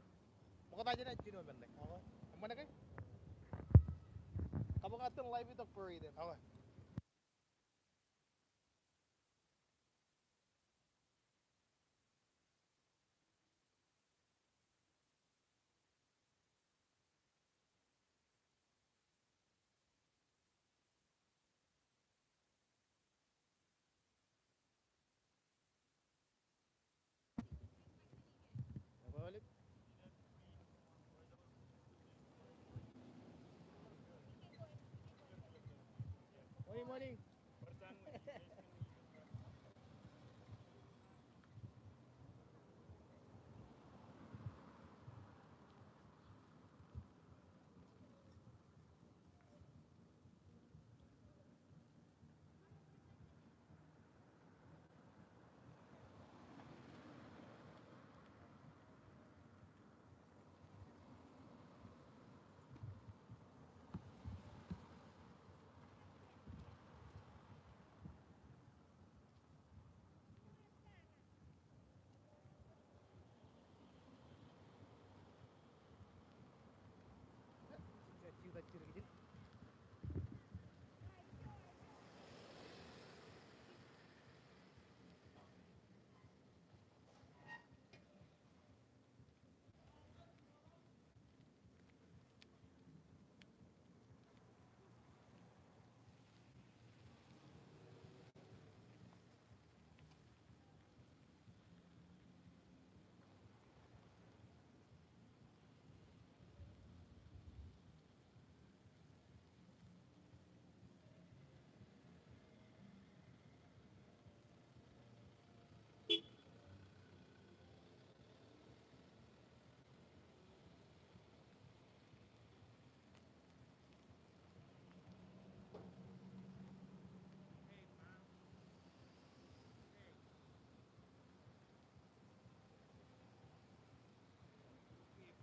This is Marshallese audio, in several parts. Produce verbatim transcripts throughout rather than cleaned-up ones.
Sir. Ṃokta jān jino men ṇe. Okay. Eṃṃan ke? Kabuñ iten live tok parade in. Okay. Morning, morning. Hey,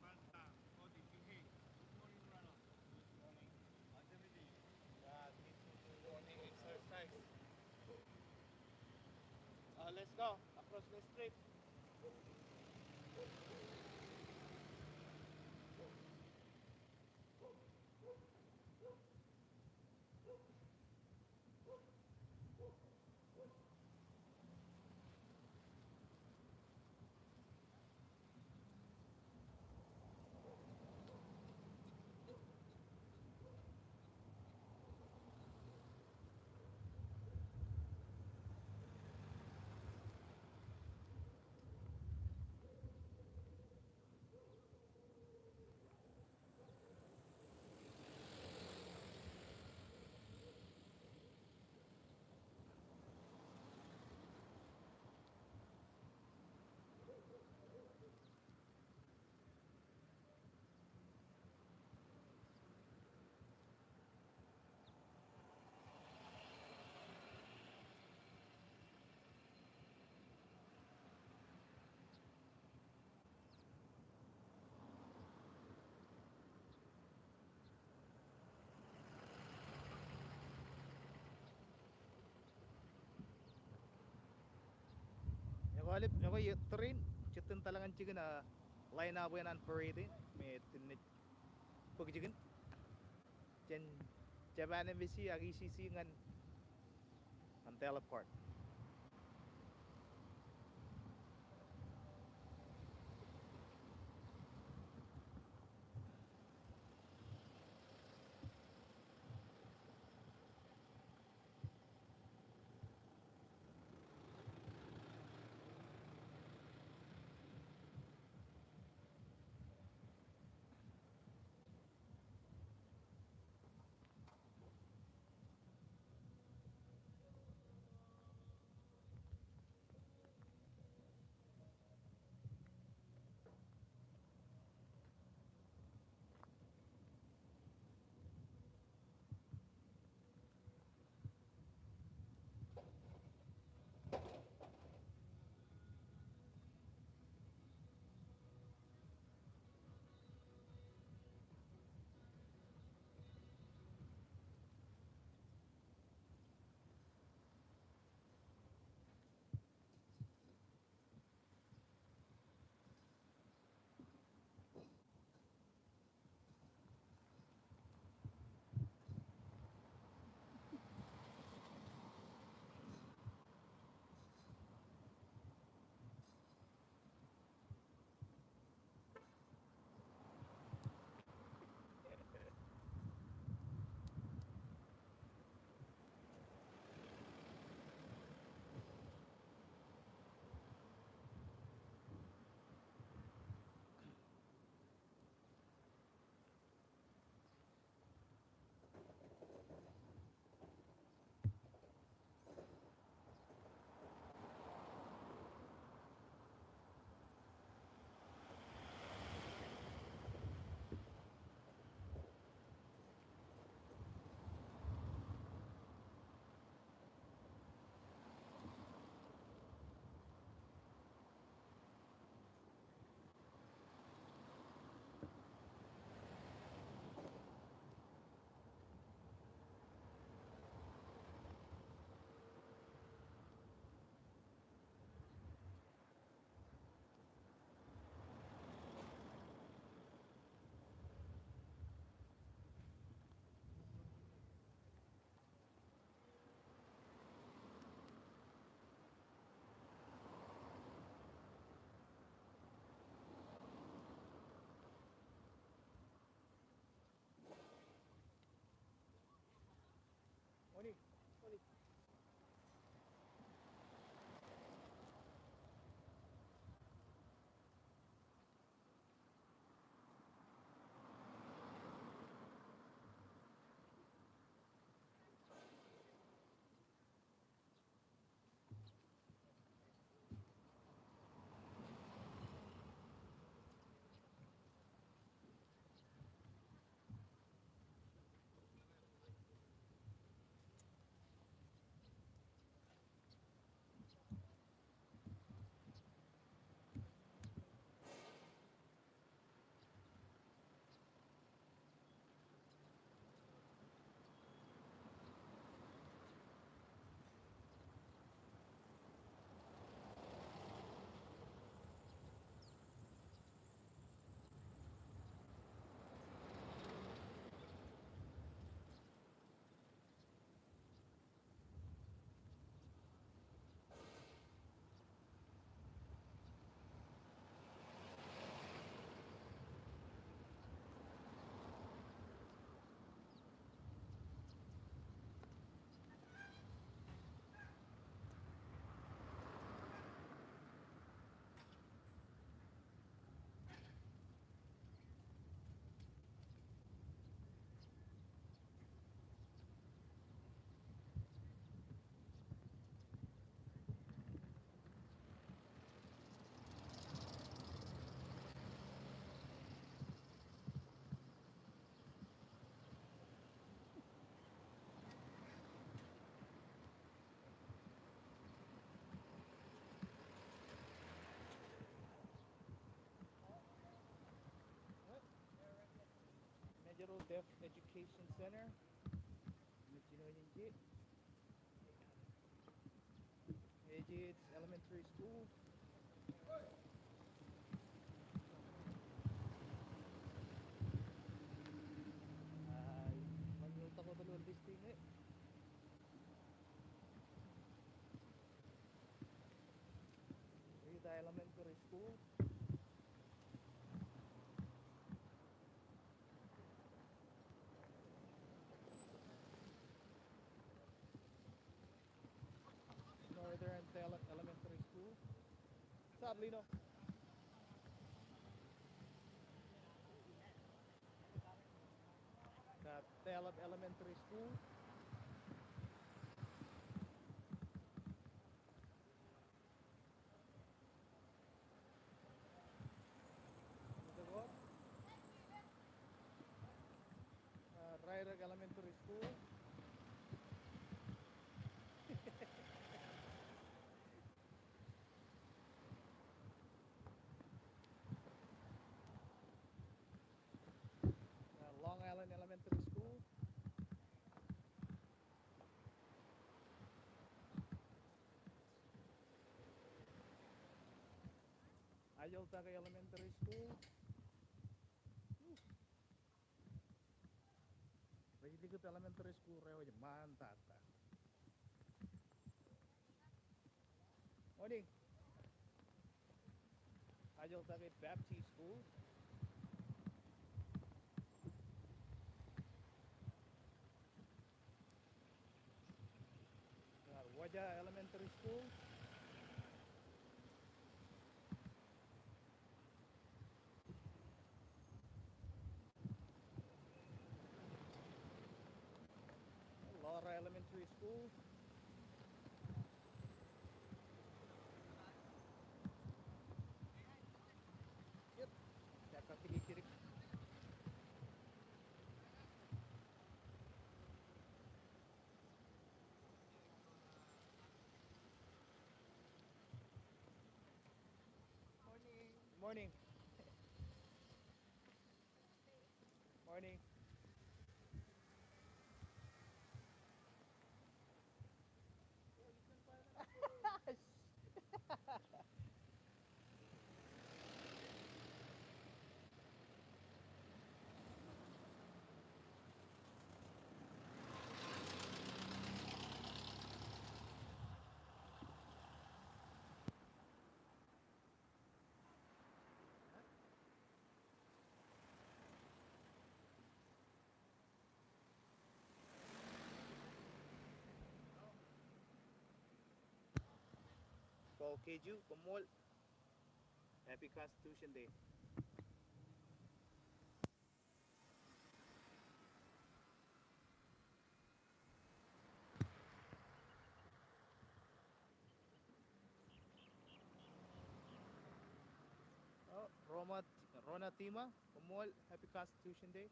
Panta. Oh, did you, hey, good morning, brother. Good morning. How's everything? Yeah, this is the morning exercise. Uh, let's go across the street. Ekwe ḷap, ekwe tōre in, jet in taḷ ñan jikin, ah, line up eṇ an parade in, me ej bōk jikin jān Japan Embassy ak E C C ñan, ñan Telep Court. Deaf Education Center. Ejej Elementary School. Aa, ṃañoul taktō ilo listing e. Rita Elementary School. Northern Ele-, Elementary School. What's up, Lino? Got Taleb Elementary School. Uh, Rairik Elementary School. Uh, Long Island Elementary School. Ajoḷ Take Elementary School. Rej likūt elementary school ro ej ṃaantata. Morning. Ajoḷ Take Baptist School. Got Wajah Elementary School. Laura Elementary School. Yep. Yep, kaki kidik. Morning. Morning. Ko Keju, koṃṃool. Happy Constitution Day. Oh, Roma, Rona Tima, koṃṃool, Happy Constitution Day.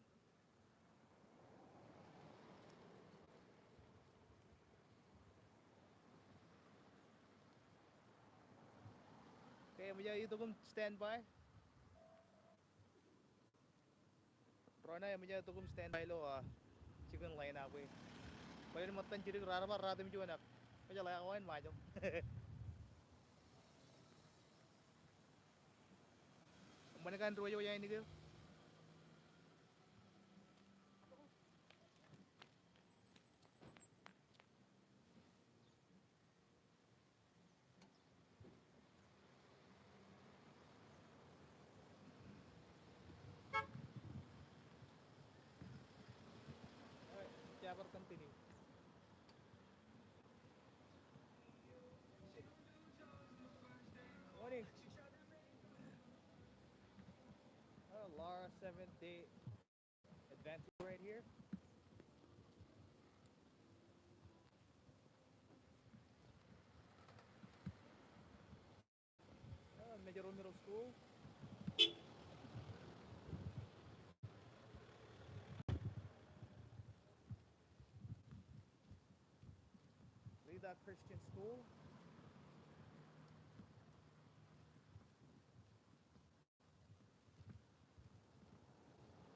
Okay, eṃōj aō itok im standby. Rona, eṃōj aō itok im standby ilo, ah, jikin line up e. Bōlen ṃōttan jidik raar bar ratimjuon ak kwōjeḷā ko en Ṃajeḷ. Eṃṃan kaṇ ruo wōj ainikien. All right, Jabbar, continue. Morning. Oh, Laura, Seventh Day Adventist right here. Uh, Mājro Middle School. Rita Christian School.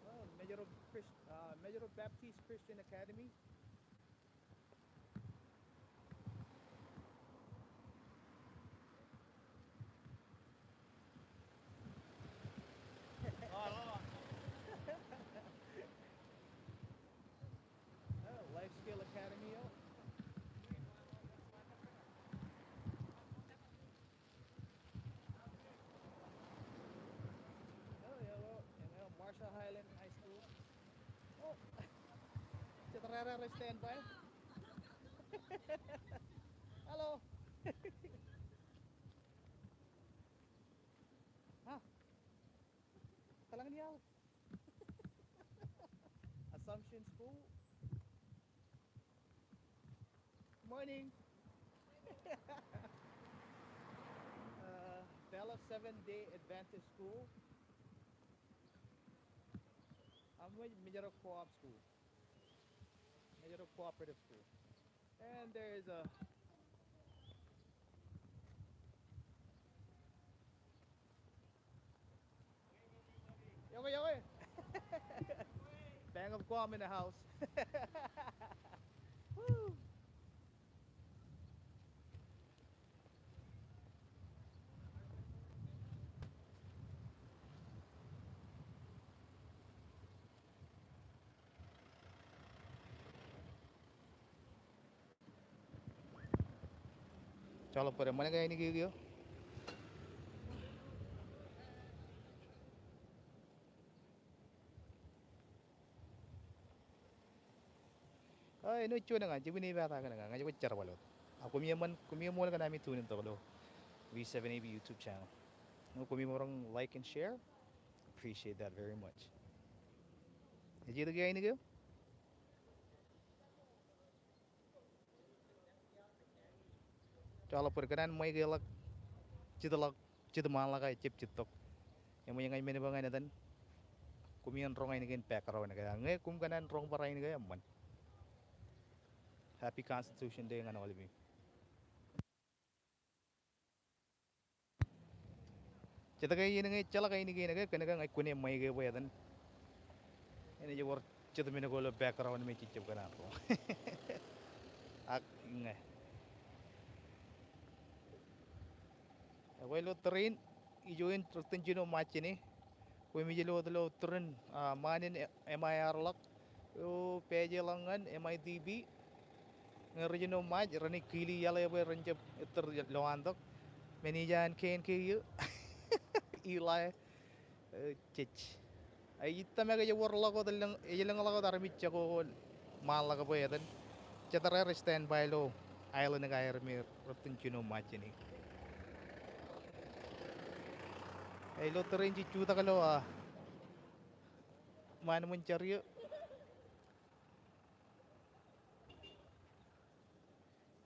Oh, Mājro Chris-, uh, Majuro Baptist Christian Academy. Oh, Life Skill Academy eo. Oh, eo, eo, eo, Marshall Highland High School. Oh. Jet raar rej standby. Hello. Ha. Eḷaññe eḷap Assumption School. Morning. Uh, Dallas Seventh Day Adventist School. Ak Majuro Co-op School. Majuro Cooperative School. And there is a Yoke, yoke. Bank of Guam in the house. Woo. Joḷọk bōd, eṃṃan ke ainikien kiiō? A, āinwōt juon ña, jibwini ipata kōn ña, ña jibwe jerbal wōt. A, koṃi eṃṃan, koṃi eṃṃool kōn ami tune in tok ilo V seven A B YouTube channel. Ñe koṃi maroñ like and share, appreciate that very much. Ej itok ainikien? Joḷọk bōd, kōn an ṃaik e ḷọk, jitḷọk, jitṃaanḷọk ak ejjab jittok. Eṃōj ña ij men bwe ñan etan, koṃi en roñ ainikien background ke, ñe koṃ kōn an roñ bar ainikien eṃṃan. Happy Constitution Day ñan aolep. Jet ke iien ñe ejjeḷọk ainikien ke, kōn ke ña ij kune ṃaik e bwe etan. Enaaj wōr jet men ko ilo background me ij jab kōṇaan roñ. Ak ñe. Ekwe ilo tōre in, ijo in rūtto in jino Ṃajeḷ in. Koṃij lo wōt ilo tōre in, a, ṃaan in e-, M I R ḷọk, eo pāāj e ḷọk ñan M I T B. Ñe rijino Ṃajeḷ, renaaj kile iaḷ e bwe ren jab ettōr lowaan tok. Manager an K N K eo. Eli, e, jej. Ij tōmak ej wōr ḷọk wōt elōñ, ej elōñ ḷọk wōt armej jako ṃaanḷọk bwe etan. Jet raar ej standby ilo island ko aer me rūtto in jino Ṃajeḷ in. Ilo tōre in jej jutak ilo, a, ṃaan ṃōn jar eo.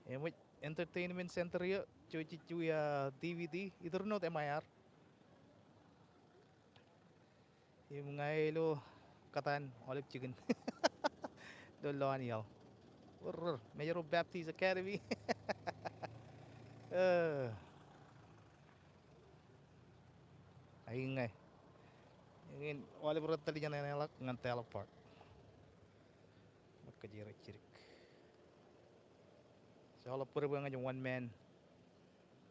Eṃōj entertainment center eo, jej jutak, a, D V D, iturnoot M I R. Im ña ilo kōtaan aolep jikin. Ilo lowaan iaḷ. Oror, Majuro Baptist Academy. E. Ak ñe. Eñin aolep rej tōl jān āneḷọk ñan Taylor Park. Ṃōk kōj rej jidik. Joḷọk bōd bwe ña ij one man.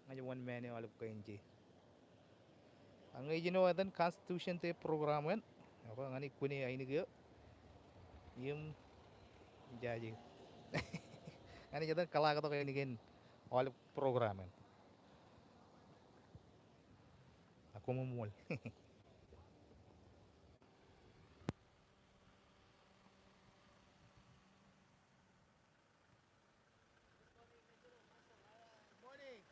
Ña ij one man e aolep kain je. Ak ñe ijin eo etan Constitution Day program in. Ekwe ña ij kune ainikien. Im jaje. Ña ij etan kōḷaak tok ainikien aolep program in. Ak koṃṃool. Morning.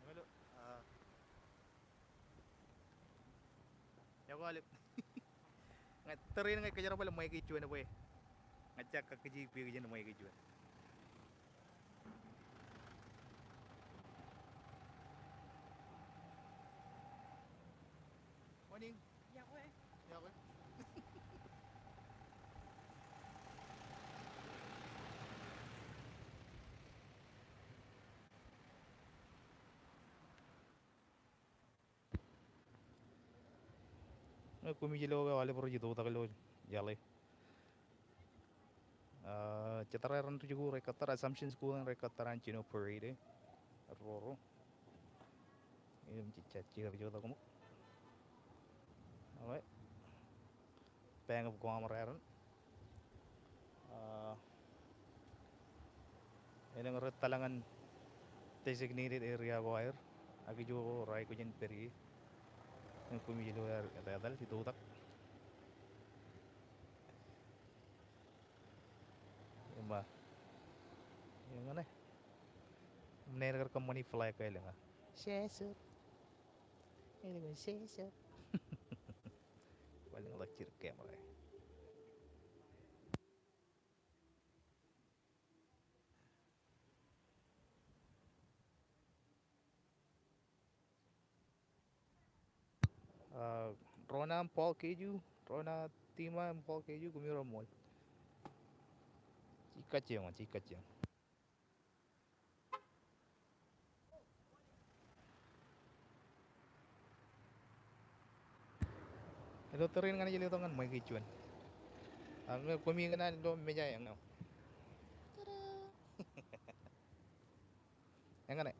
Hello. A. Yokwe aolep. Ña tōre in ña ij kōjerbal ṃaik e juon bwe ña ij jab kakkije ippān ṃaik e juon. Morning. Yokwe. Yokwe. Ñe koṃij ilo ke aolep rej itoitak ilo yaḷe. Ah, jet raar ri jikuuḷ rej kōttar, Assumption School in rej kōttar an jino parade e. Roro. Im jejjab jikar jota koṃ. All right. Bank of Guam raar in. Ah, elōñ rej tōl ñan designated area ko aer, ak ijo ko raar aikuj in pād ie. Ñe koṃij ilo aer etetal itoitak. Im ba, eñṇe. Im naaj kar kōṃṃani flag ko elōñ a. Sesor. Elōñ a sesor. Kwōj lōñḷọk jidik camera e. Ah, Rona im Paul Keju, Rona Tima im Paul Keju, koṃiro ṃool. Jej kajjioñ, jej kajjioñ. Ilo tōre in ñan ej letok ñan Mike Juon. Ak ñe koṃi kōṇaan ilo mejā eñ eo. Eñṇe.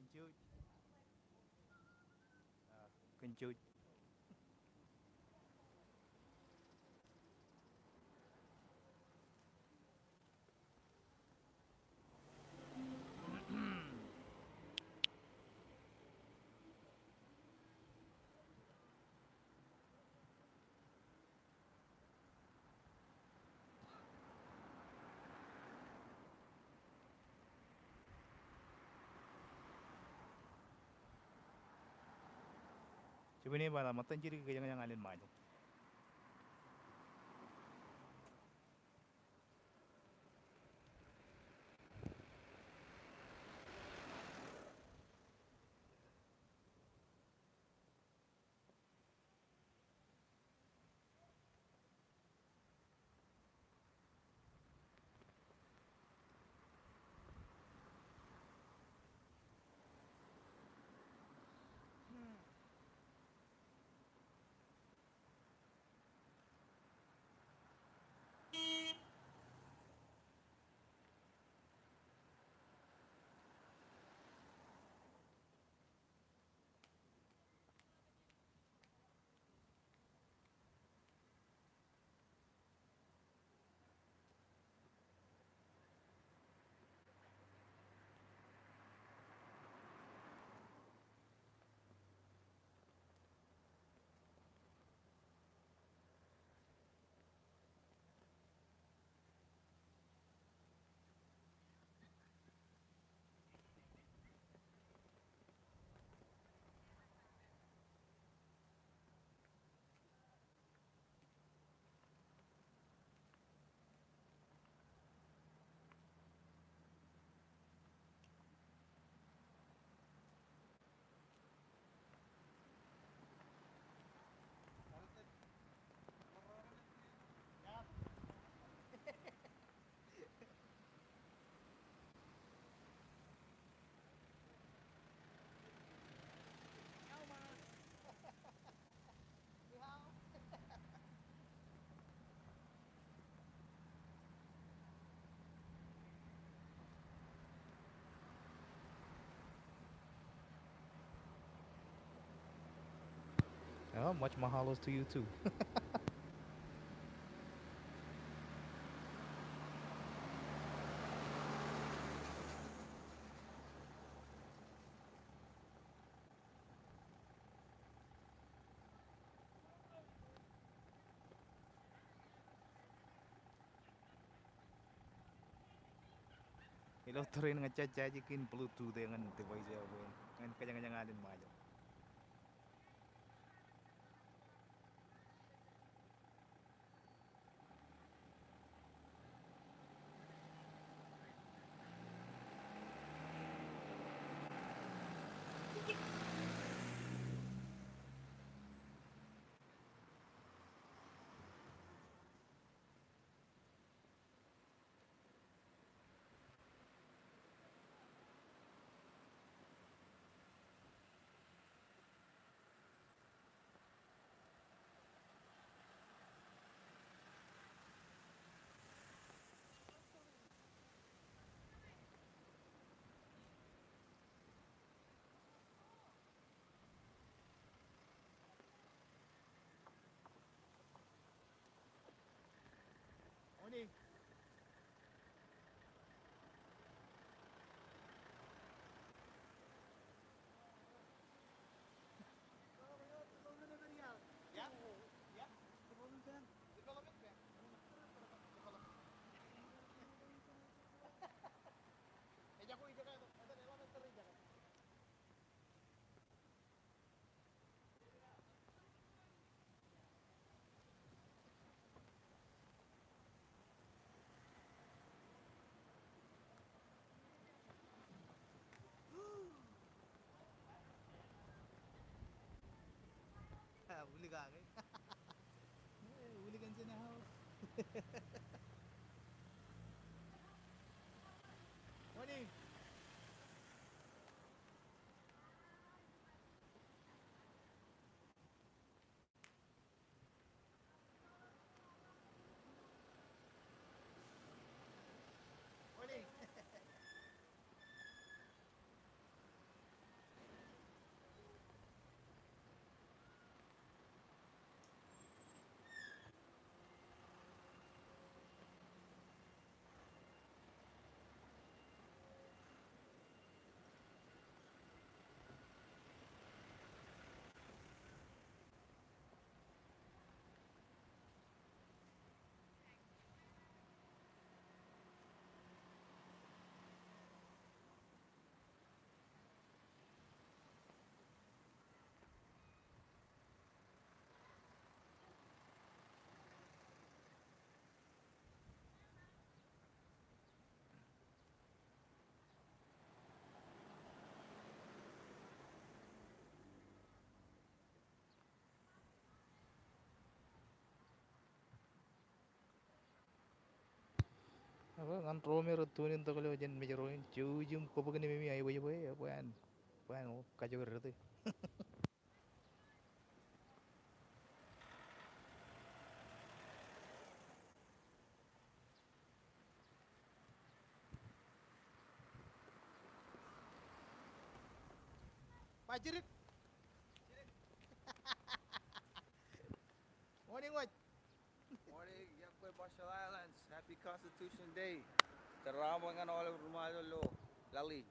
Kōn jouj. Ah, kōn jouj. Jibin eo ba ṃōttan jidik kōjañjañ alen Ṃajeḷ. Oh, much mahalos to you too. Ilo tōre in ña ij jajjāje kōn Bluetooth e ñan device eo bwe ñan kōjañjañ alen Ṃajeḷ. Morning. Morning. Ak ñan ro me rej tune in tok ilo jān Mājro in, jouj im kobōk nememi aiboojoj bwe, bwe en, bwe en kajoor rot. Ba jidik. Morning, wōj. Morning, iọkwe Marshall Islands. Happy Constitution Day. Jeraaṃṃan ñan aolep ri-Ṃajeḷ ilo laḷ in.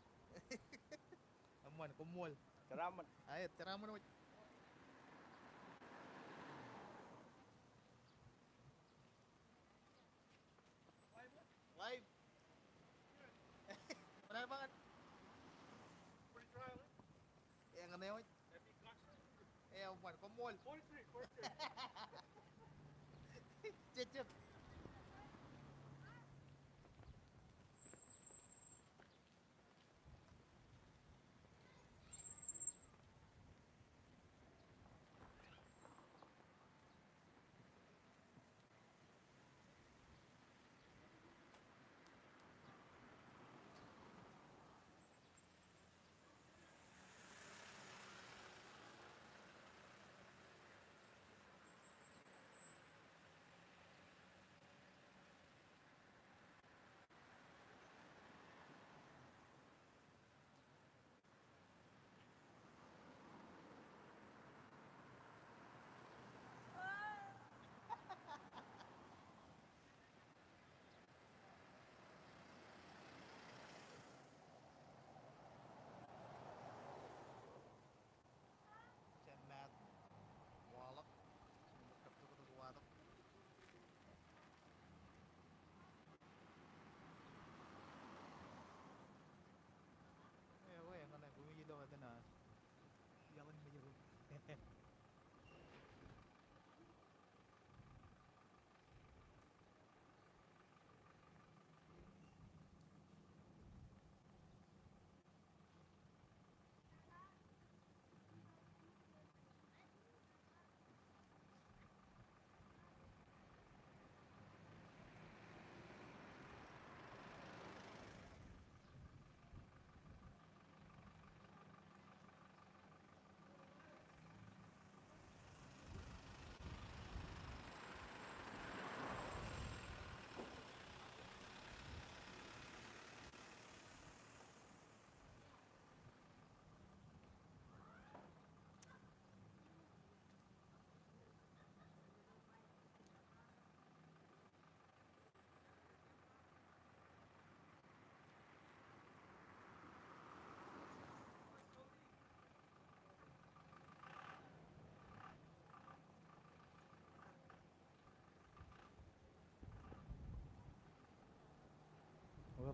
Eṃṃan, koṃṃool. Jeraaṃṃan. Aet, jeraaṃṃan wōj. Live. Ṃōṇōṇō eo ṃōk. Eñṇe wōj. Eṃṃan, koṃṃool. Forty-three, forty-three. Jejjet. Jān maat waḷọk, kab toktok waḷọk. Ewi, eñṇe koṃij ilo etan a, iaḷ in Mājro.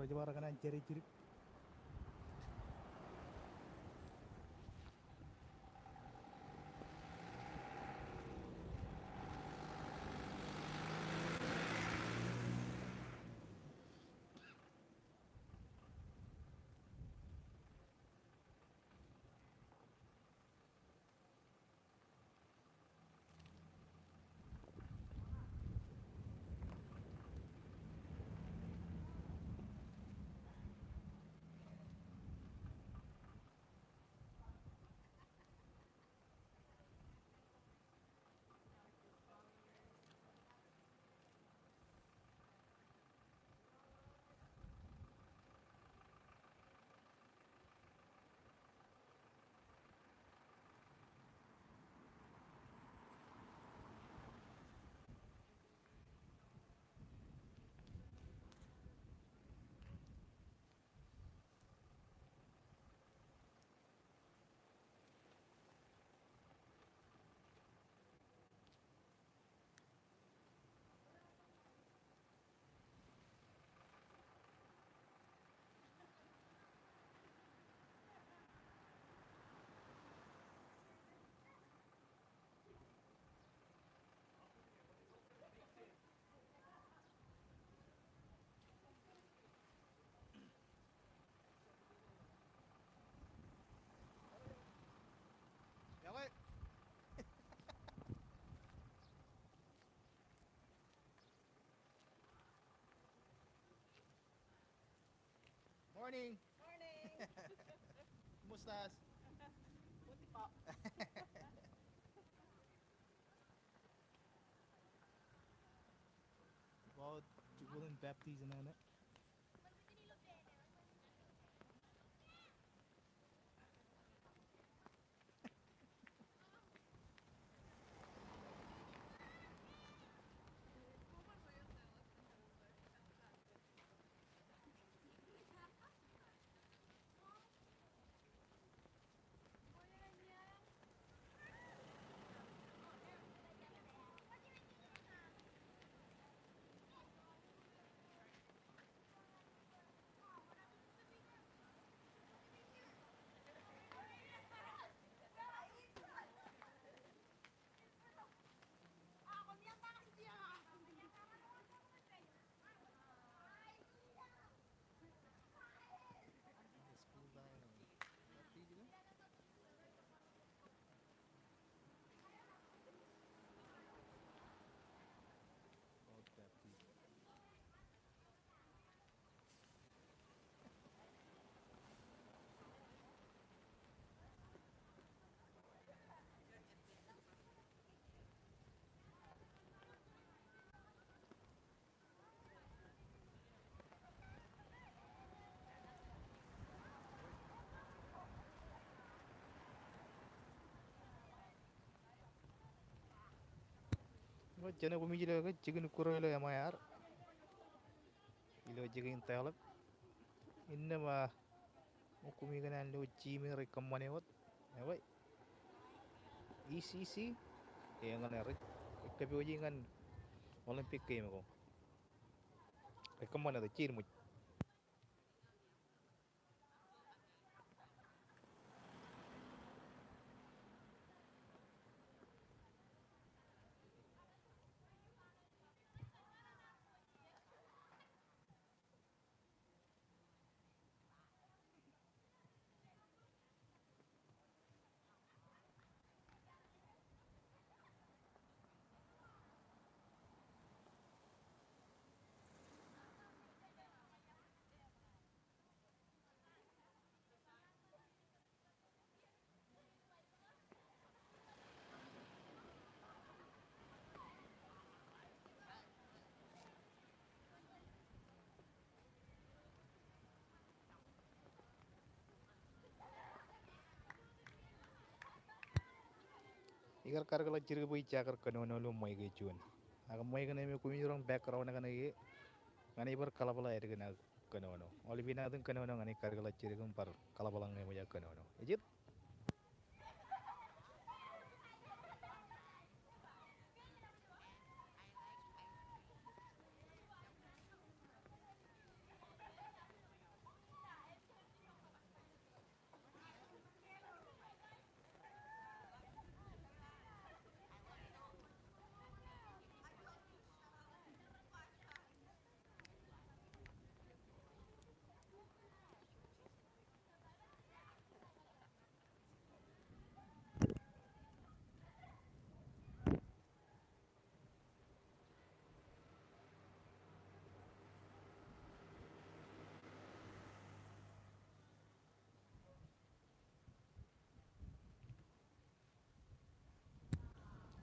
Ej bar kōṇaan jere jidik. Morning. Morning. Kumusta? Buti po. About to go in baptism, ano? Ṃōj, jenaaj koṃij ilo ke jikin kūr eo ilo M I R. Ilo jikin tōḷap. Innām, ah, ṃōk koṃij kōṇaan lo jime rej kōṃṃane wōt. Ewi. E C C. Eñin rej, rej kōpooje ñan Olympic Game ko. Rej kōṃṃane wōt, jiṃṃōj. Ikar karōk ḷọk jidik bwe ij kar kōnono ilo ṃweiuk eo juon. Ak ṃweiuk ṇe me koṃij roñ background kaṇe ke ñan ij bar kaḷapḷọk ālikin aō kōnono. Aolep inatin kōnono ñan ij karōk ḷọk jidik im bar kaḷapḷọk ñe eṃōj aō kōnono. Ejit?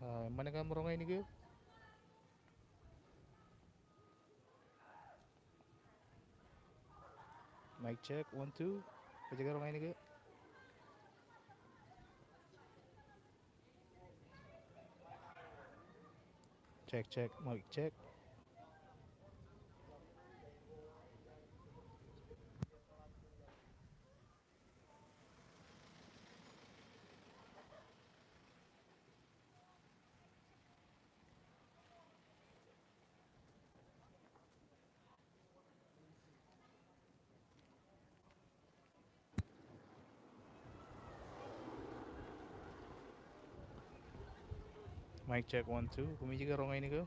Ah, eṃṃan ke aṃ roñ ainikien? Mic check, one, two. Kwōj ke roñ ainikien? Check, check, mic check. Mic check, one, two. Koṃij ke roñ ainikien?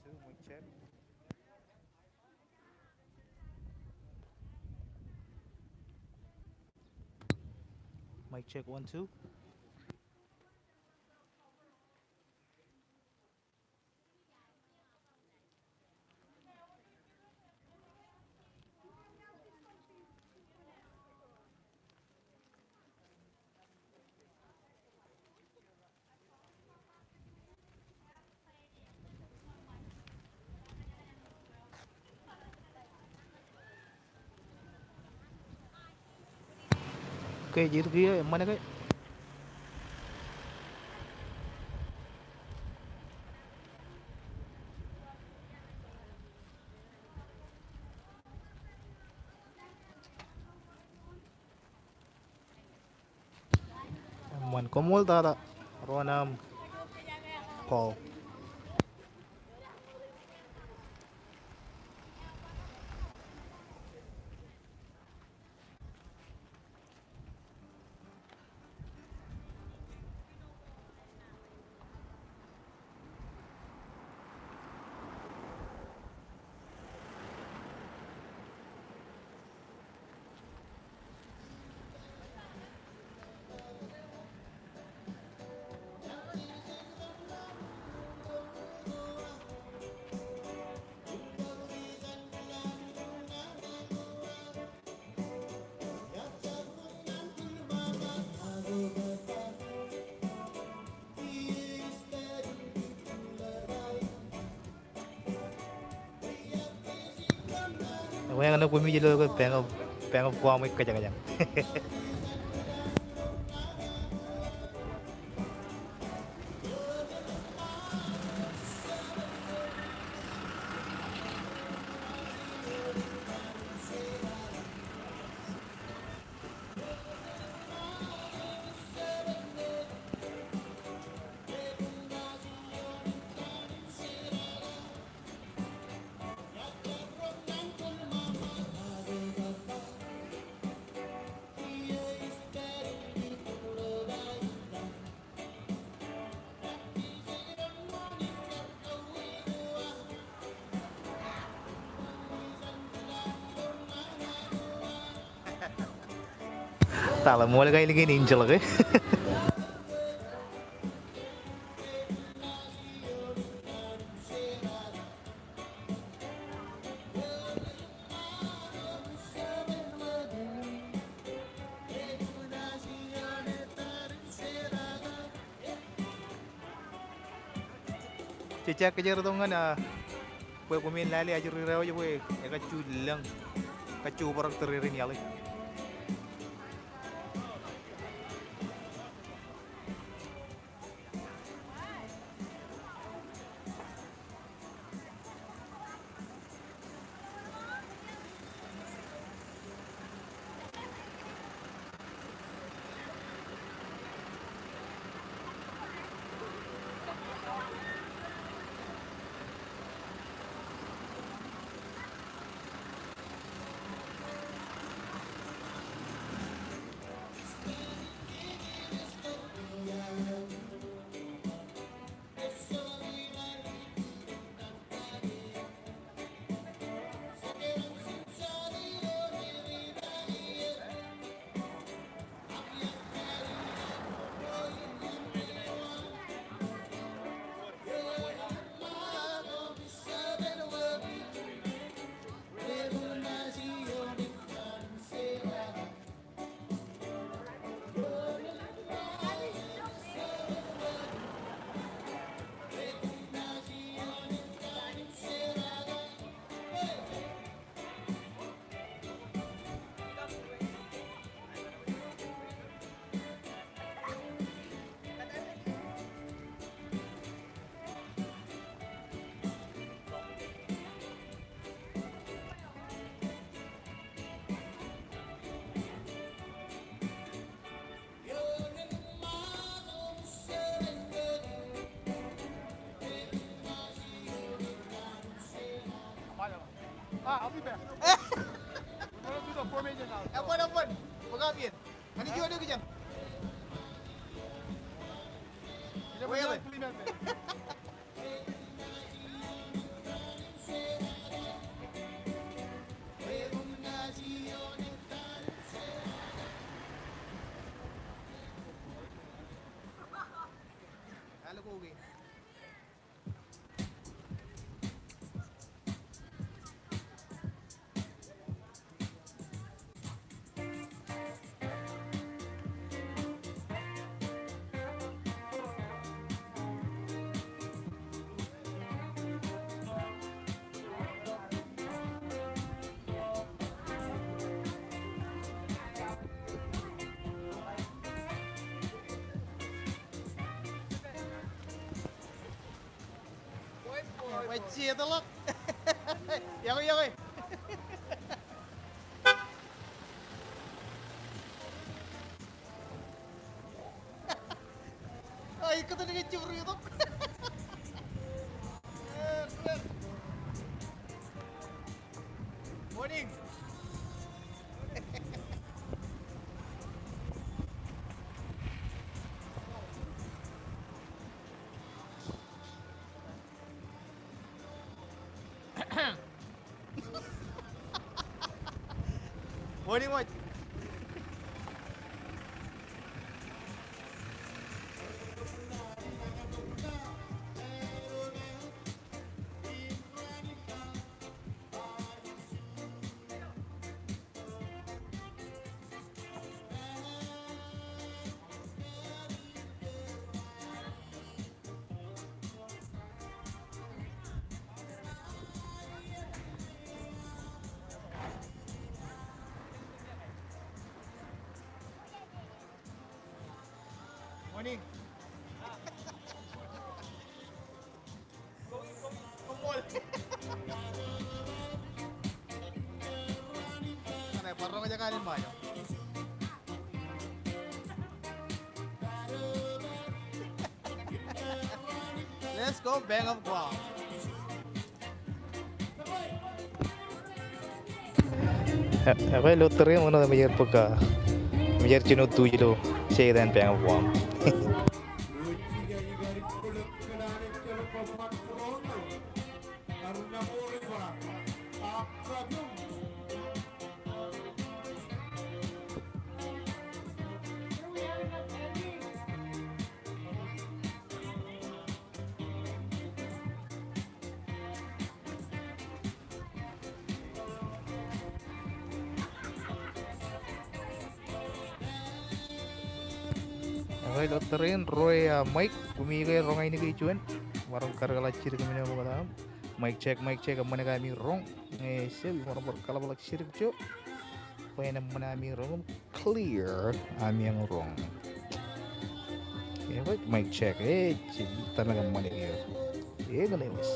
Two, mic check. Mic check, one, two. Ke, jidik kiiō, eṃṃan ke? Eṃṃan, koṃṃool tata. Ruo aṃ call. Ewi, ñan koṃij ilo ke Bank of, Bank of Guam ej kōjañjañ. Tata, ṃool kain kein Angel ke? Jej jañin kōjeratok ñan, ah, bwe koṃwin lale ajri ro eo bwe ekajju lōñ, kajju obrak tōrerein iaḷ e. Ah, I'll be back. We're gonna do the formation now. Eban, eban. Bōk aṃ iien. Ani jiọñ eo kijen. Where? Implement it. Ṃajeḷọk. Yokwe, yokwe. Ai, kōtōn ke jibūr itok. Morning. Morning, Mike. Morning. Let's go, Bank of Guam. Ekwe, ilo tōre in ṃōṇōṇō, ṃōj aer bōk, ṃōj aer jino tuj ilo seitan Bank of Guam. Ekwe, ilo tōre in, ro e, ah, Mike, koṃi ke roñ ainikien juon. Maroñ karōk ḷọk jidik im ṃōk aṃ. Mic check, mic check, eṃṃan ke ami roñ? Ej, emaroñ bar kaḷapḷọk jidik jo. Bwe en eṃṃan ami roñ im clear ami roñ. Ej, mic check, ej, tōmak eṃṃan kiiō. Ej, ñan Lewis.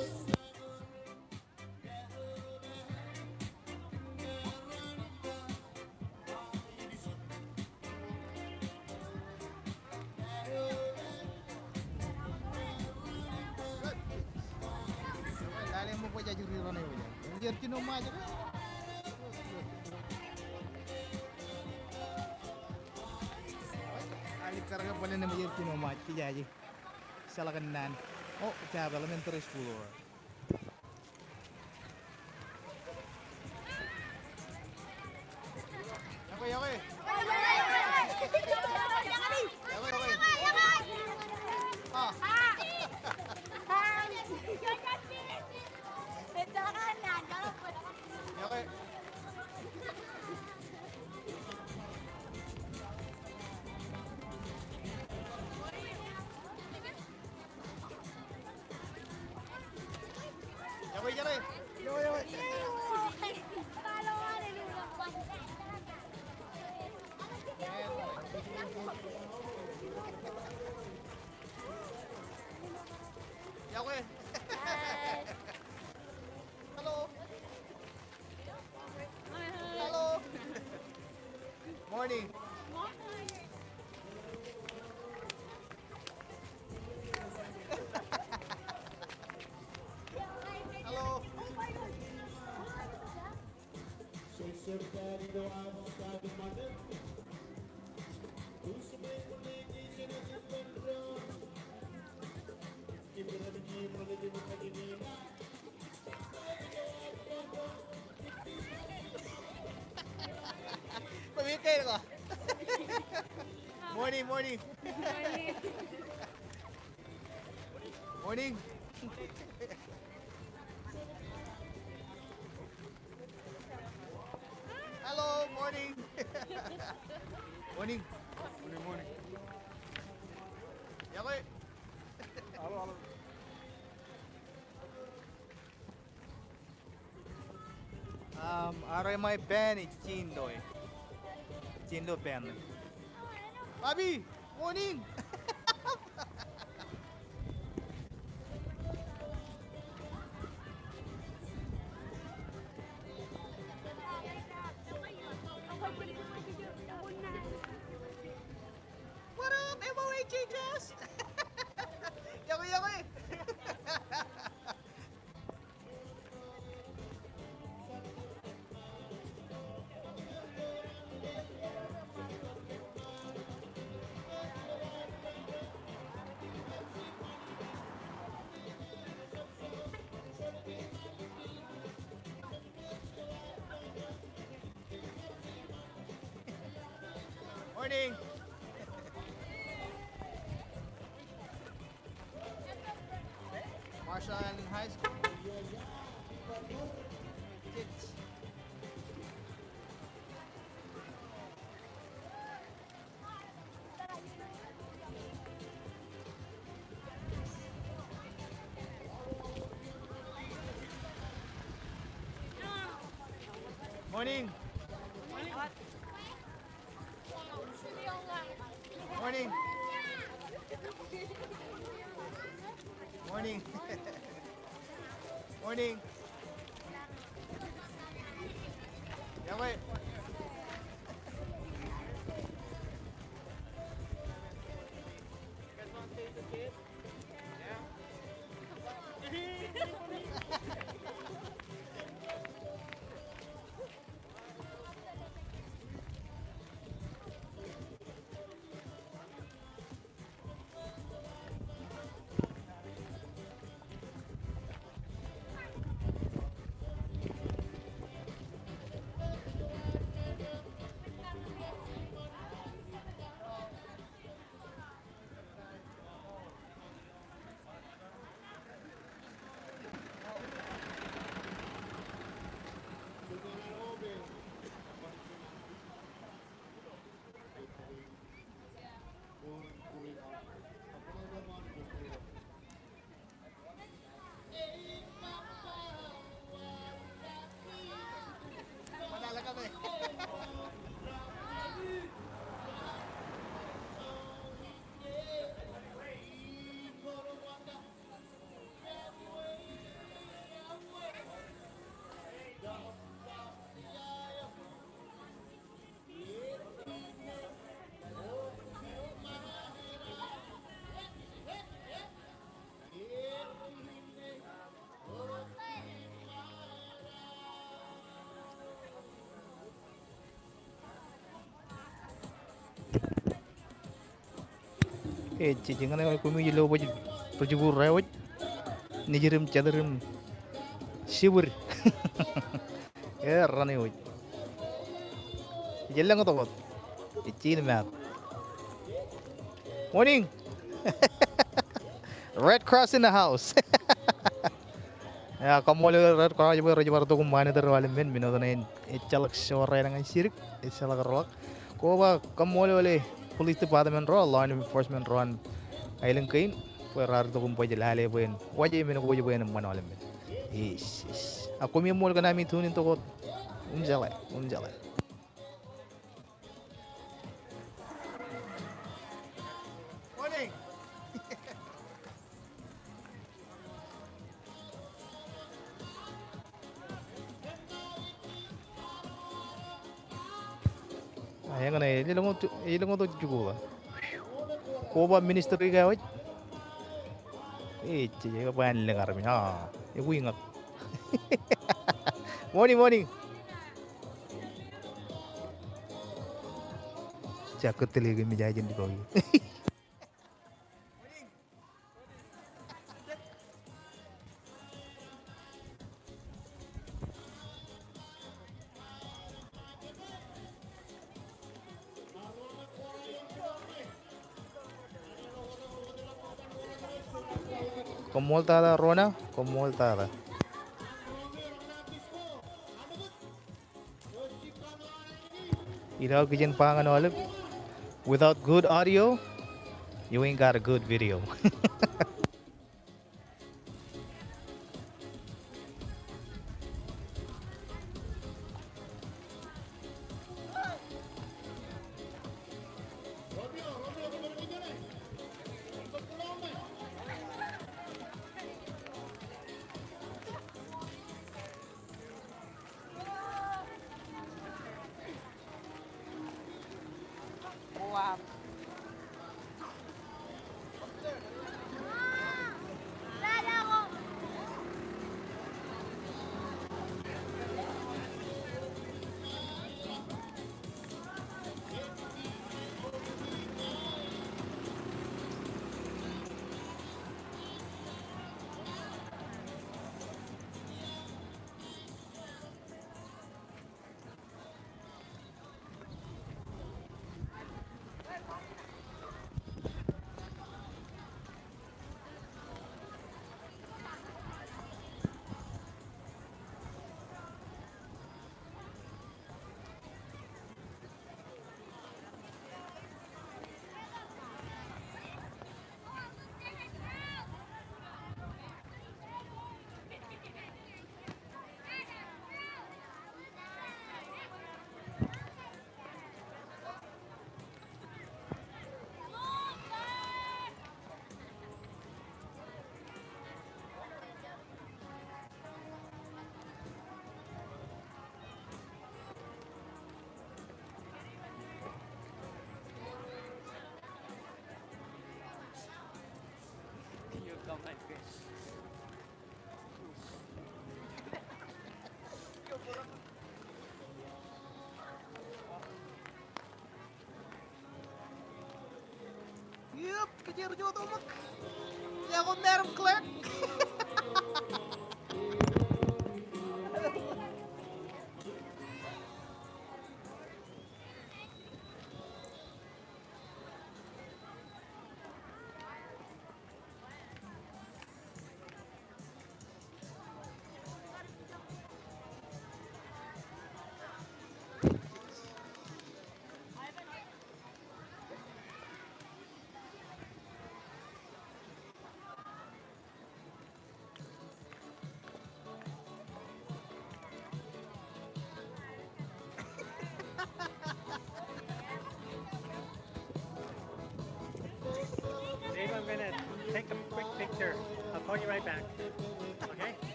Ej, kar ke bōlen eṃōj er jino Ṃajeḷ, kijaje. Jeḷā kōn naan. O, Jab Elementary School or. Yokwe, yokwe. Yokwe, yokwe. Ah. Yokwe. Hello. Hello. Morning. Hello. Morning, morning. Morning. Hello, morning. Morning. Morning, morning. Yokwe. Hello, hello. Um, aro emae pān ej Jindo e. Jindo pān e. Papi, morning. Change us. Yokwe, yokwe. Morning. Marshall Islands High School. Kids. Morning. Morning. Morning. Morning. Yokwe. Ej, ej, eñin eo koṃij lo bwe ej ri-jikuuḷ ro wōj. Nejid im jatid im jibwid. Erraan eo wōj. Ej lōñ tok wōt. Ej jino maat. Morning. Red Cross in the house. Eo, kaṃṃoolol Red Cross bwe rej bar tok im monitor aolepān men otemjej. Ejjeḷọk jorrāān ñan jidik, ejjeḷọk rọọl. Koba kaṃṃoolol e police department ro, law enforcement ro an aelōñ kein, bwe raar tok im baj lale bwe en waje men ko bwe en ṃan aolepān. Yes, yes. Ak koṃi eṃṃool kōn ami tune in tok wōt. Im jeḷā, im jeḷā. Morning. Eñin eo, elōñ wōt, elōñ wōt jikuuḷ. Koba ministry ko wōj. Ej, ej, ej, ba an lōñ armej. A, ej, ej, ña. Morning, morning. Jab kōttālōk im ej ajin di baki. Koṃṃool tata Rona, koṃṃool tata. Ilo kijen ba ñan aolep, without good audio, you ain't got a good video. Wow. Yep, kōjeañ ri-jota ṃōk. Iọkwe, Madam Clerk. Dave, I'm gonna take a quick picture. I'll call you right back. Okay?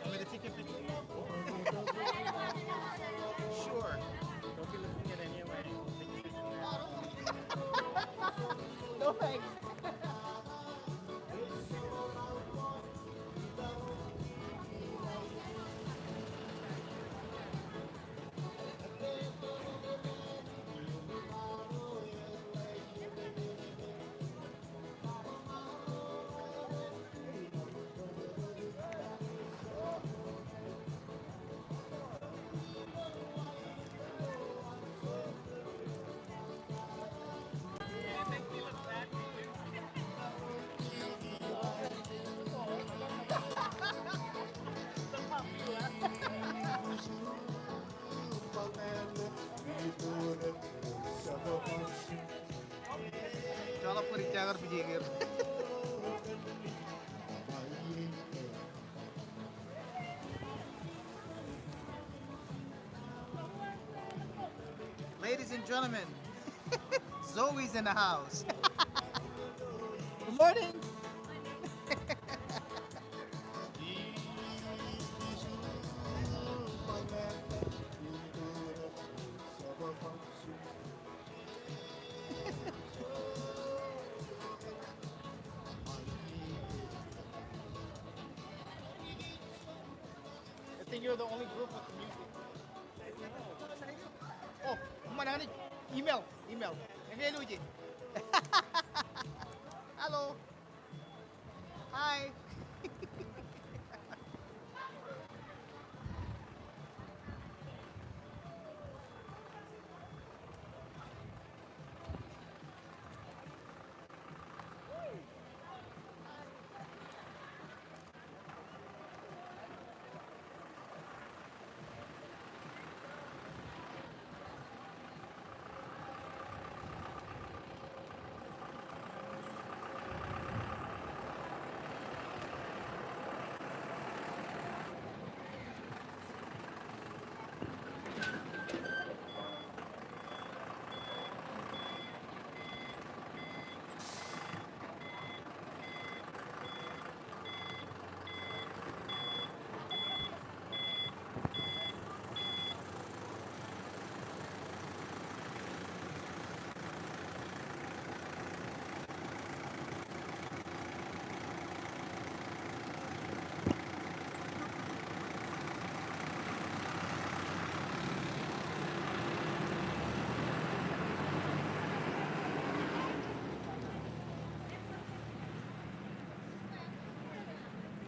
I'm gonna take a picture. Sure. Don't be looking at any of my pictures. No thanks. Joḷọk bōd ijja kar pije kōn. Ladies and gentlemen, Zoe's in the house. Good morning. I think you're the only group with the music. Oh, eṃṃan, Anij. Email, email. Eñin ilo ije. Hello. Hi.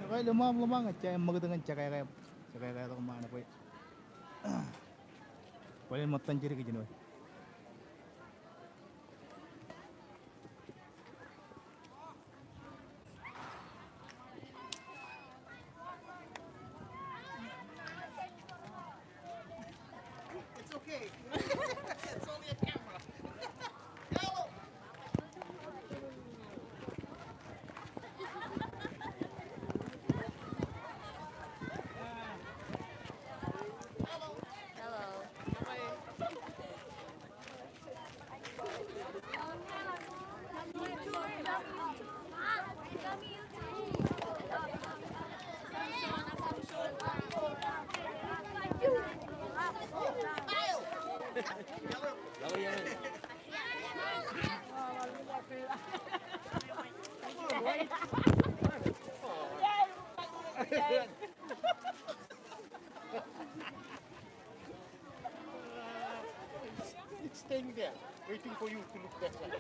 Ekwe, ḷōṃaṃ, ḷōṃaṃ, ejja eṃṃakūt ñan jekeke, jekeke tok ṃaan bwe bōlen ṃōttan jidik ijin wōt. It's okay. It's only a camera. Hello. Hello. Hello. Stand there, waiting for you to look that side.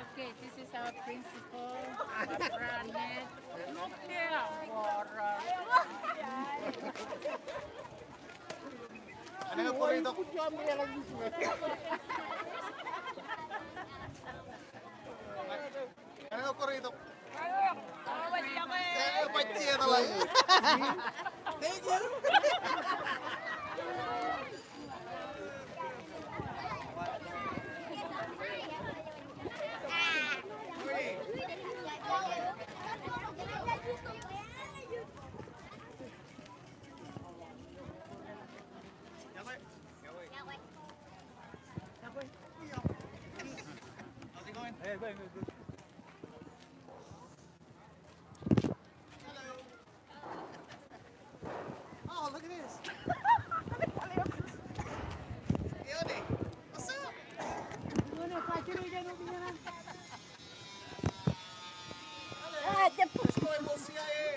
Okay, this is our principal, Barbara Annette. Look there, Barbara. Ano eo kore itok? Ano eo kore itok? Eh, pajje etal aō. Thank you. How's it going? Hey, going, going, good. Hello. Oh, look at this. Ione, what's up? Hello. What's going on, C I A?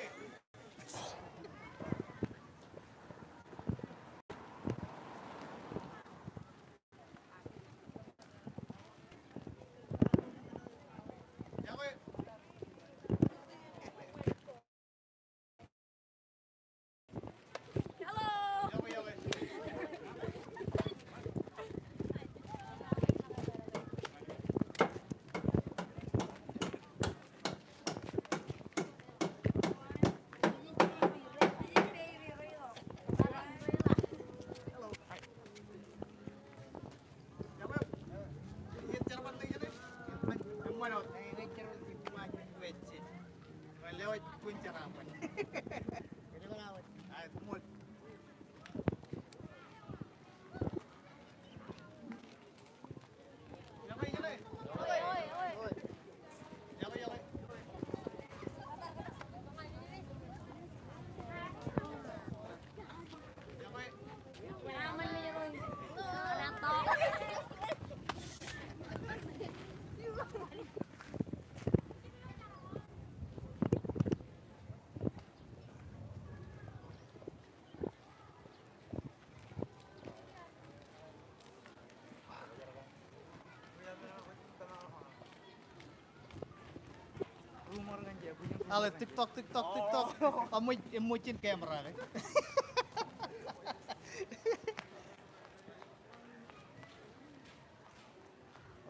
Alen, TikTok, TikTok, TikTok. Eṃōj, eṃōj jān camera ke.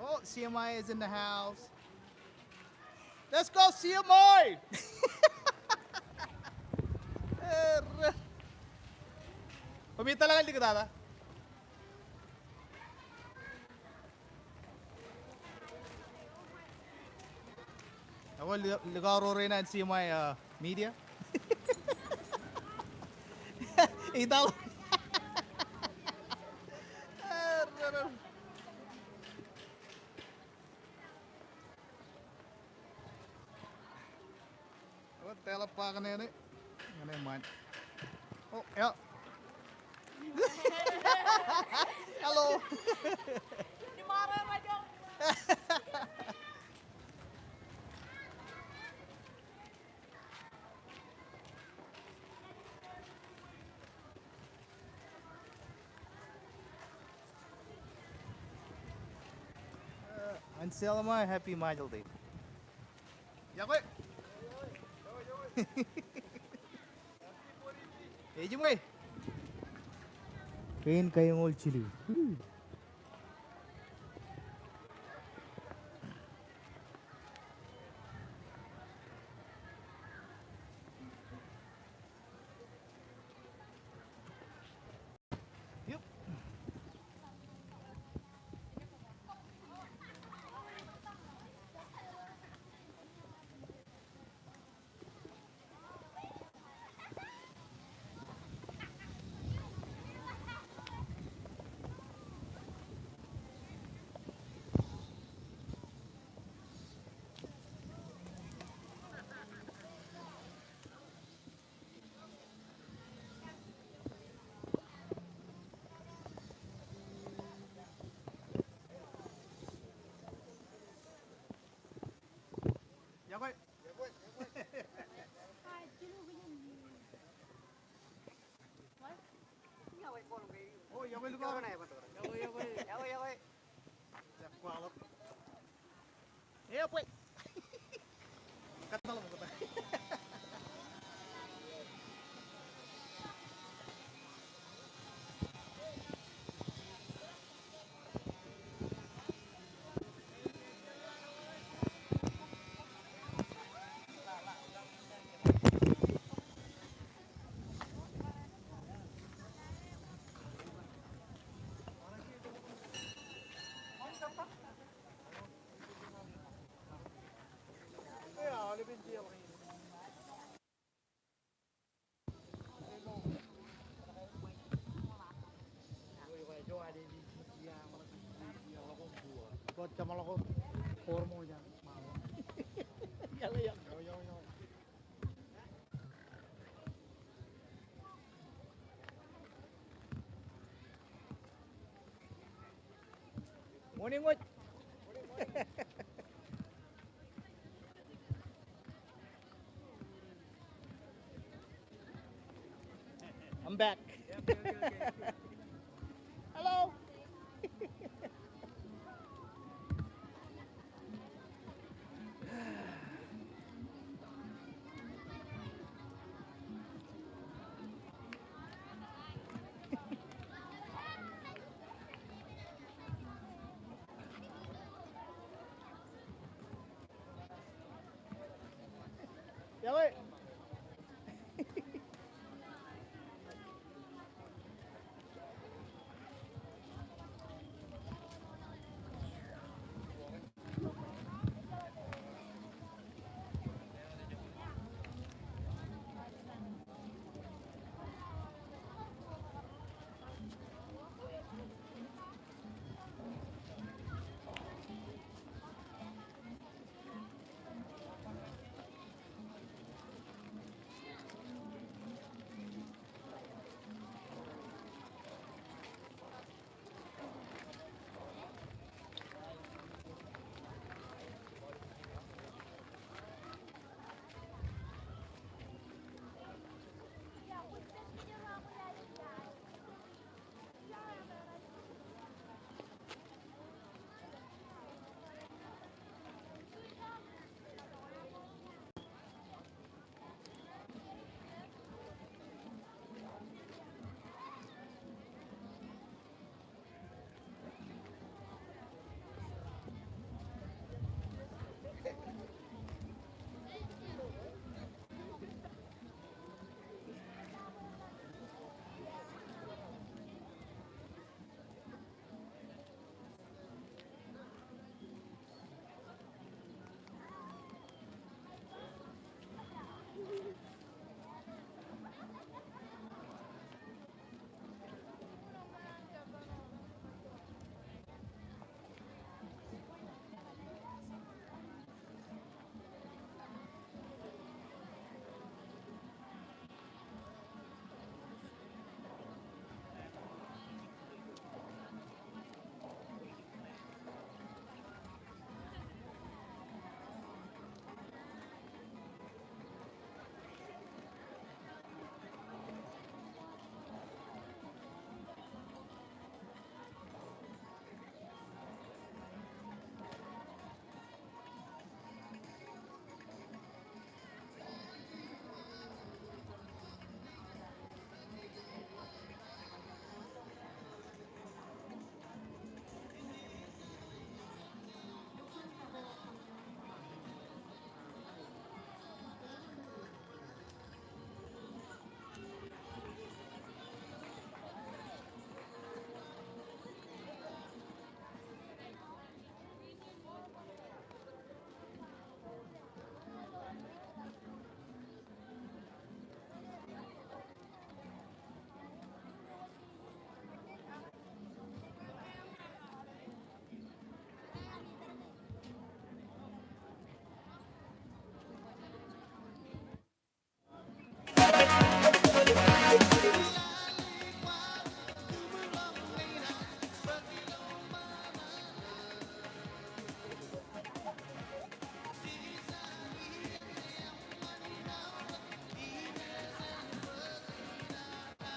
Oh, C M I is in the house. Let's go, C M I! Erre. Kwō bar tōl ñan likūtata. Ak kwō li-, likaurore in an C M I, uh, media. Ital. Eo, teḷọk ba ñan eṇ. Ñan eṃṃan. Oh, eo. Hello. Uh, an Sel eo ṃae, happy Ṃajeḷ Day. Yokwe. Ejiṃwe. Kein kaeñoul jilu. Yep. Morning, Woods. I'm back. Hello.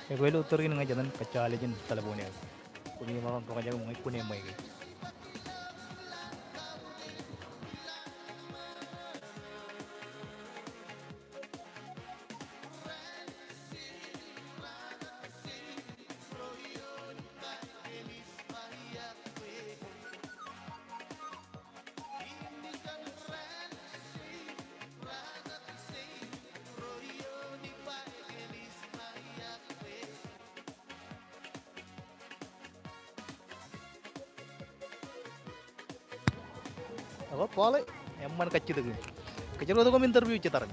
Ekwe ilo tōre in ñe jen kōjjeḷā jān telephone eo. Kwōn maroñ to kajjitōk ñe kwōn eṃṃan ke. Ekwe, Paul, eṃṃan kajjitōk in. Kōjro wōt koṃ interview jet tarrin.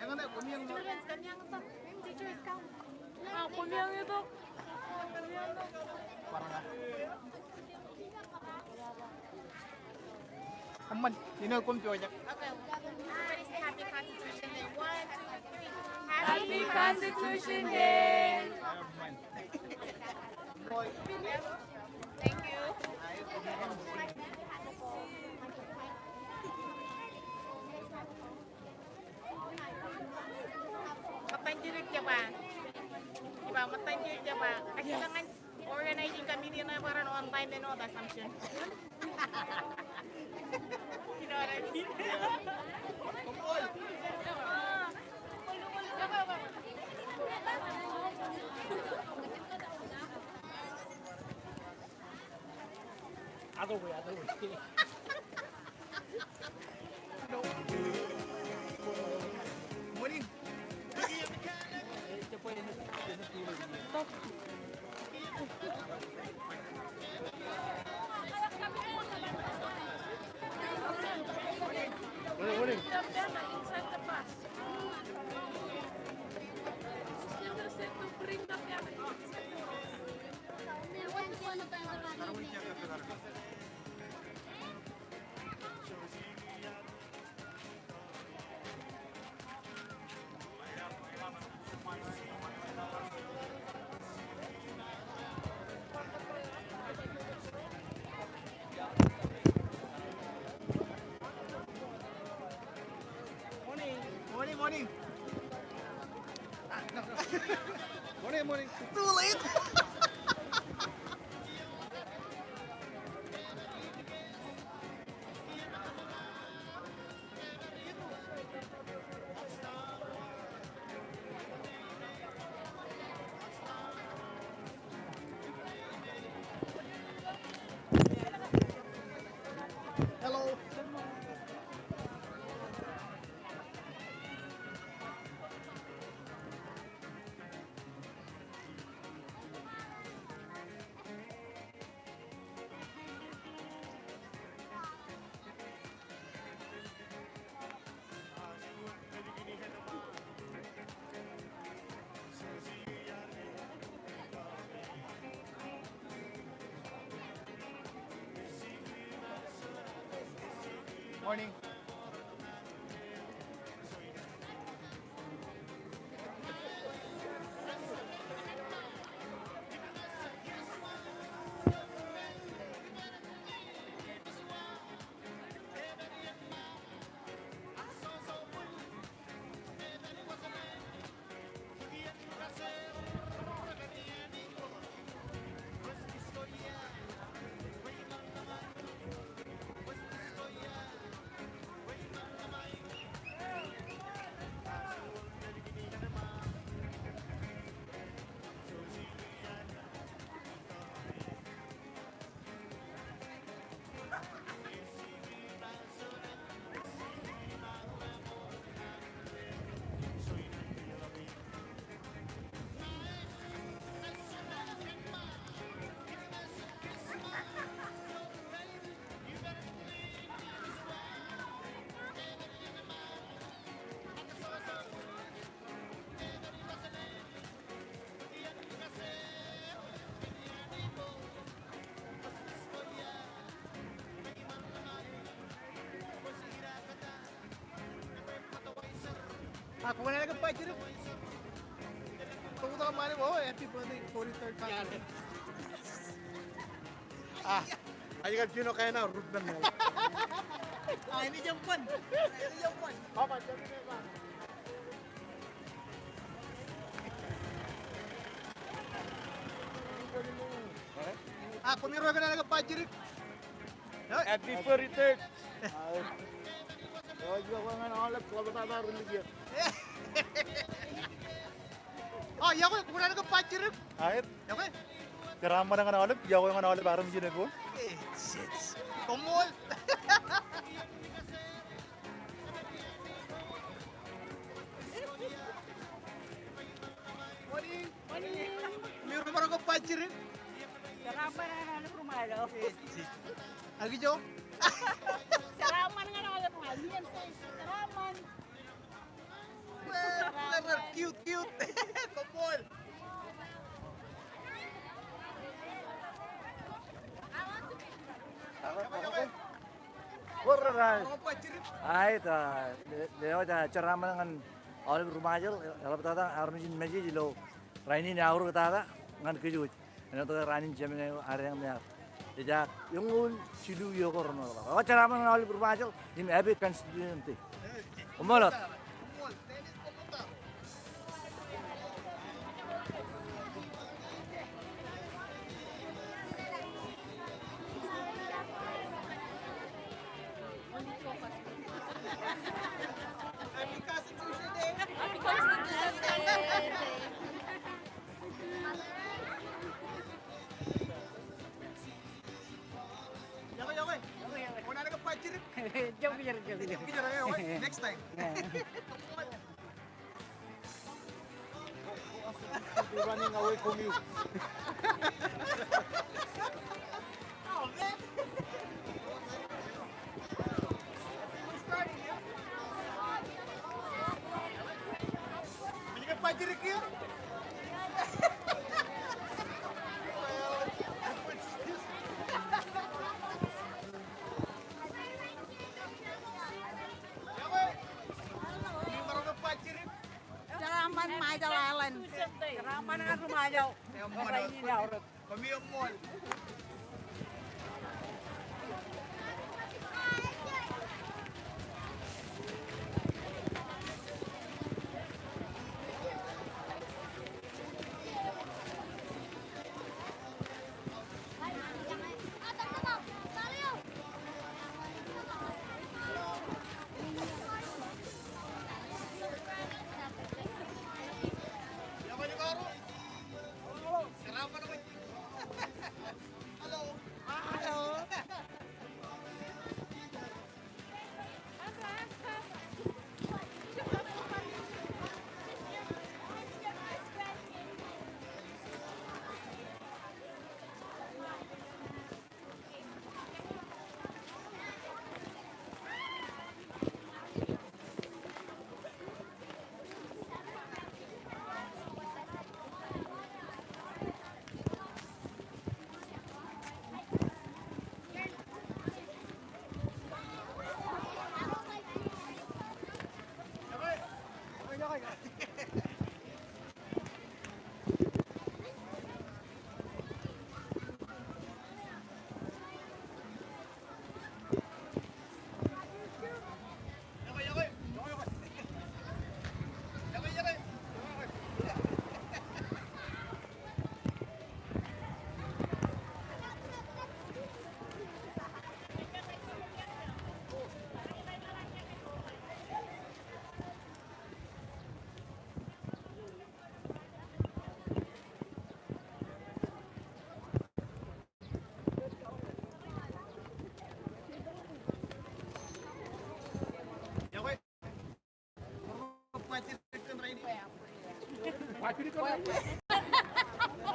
Students, kōmeañ tok. Teachers, come. Ah, kōmeañ tok. Eṃṃan, āinwōt koṃ pojak. Okay. Everybody say Happy Constitution Day. One, two, three. Happy Constitution Day. Thank you. Ṃōttan jidik jebwa. Jebwa, ṃōttan jidik jebwa. Kajjitōk ñan organizing committee ṇe bar an on time and not assumption. You know what I mean? Other way, other way. Morning. Morning, morning. Morning. Morning, morning. Ah, no, no. Morning, morning. Too late. Hello. Morning. A, kwōnaaj kōj bajjirōk. Toktok ṃaan eo, oh, happy birthday, forty-third birthday. A, ajkab jino kain aō rūttan ṇe. A, enaaj jab ṃan. Enaaj jab ṃan. A, koṃiro kwōnaaj kōj bajjirōk. Happy forty-third. Eo, iọkwe ñan aolep ḷaptata ro lijek. O, iọkwe, kwōnaaj kōj bajjirōk. Aet. Iọkwe. Jeraaṃṃan ñan aolep, iọkwe ñan aolep armej in epoon. Koṃṃool. Morning. Morning. Koṃiro ṃōṇōṇō kōj bajjirōk. Jeraaṃṃan ñan aolep ri Ṃajeḷ. Ak ijo. Jeraaṃṃan ñan aolep ri Ṃajeḷ. Jeraaṃṃan. Cute, cute. Koṃṃool. Aet, a, eo, eo, jeraaṃṃan ñan aolep ri Ṃajeḷ, eḷaptata armej in Mājej ilo rainin eaorōk tata ñan kōj wōj. Āinwōt ke raan in Jemān eo adeañ me ear ejaak eñoul jilu iiō ko renaaj ḷọk. Eo, jeraaṃṃan ñan aolep ri Ṃajeḷ im happy Constitution Day. Koṃṃool wōt. Happy Constitution Day. Happy Constitution Day. Iọkwe, iọkwe. Kwōnaaj kōj bajjirōk. Jab kijer, jab kijer. Jab kijer, iọkwe. Next time. Running away from you. Oh, man. Will you get bajjirōk here? Jeraaṃṃan Ṃajeḷ Island. Jeraaṃṃan ñan ri Ṃajeḷ. Koṃṃool.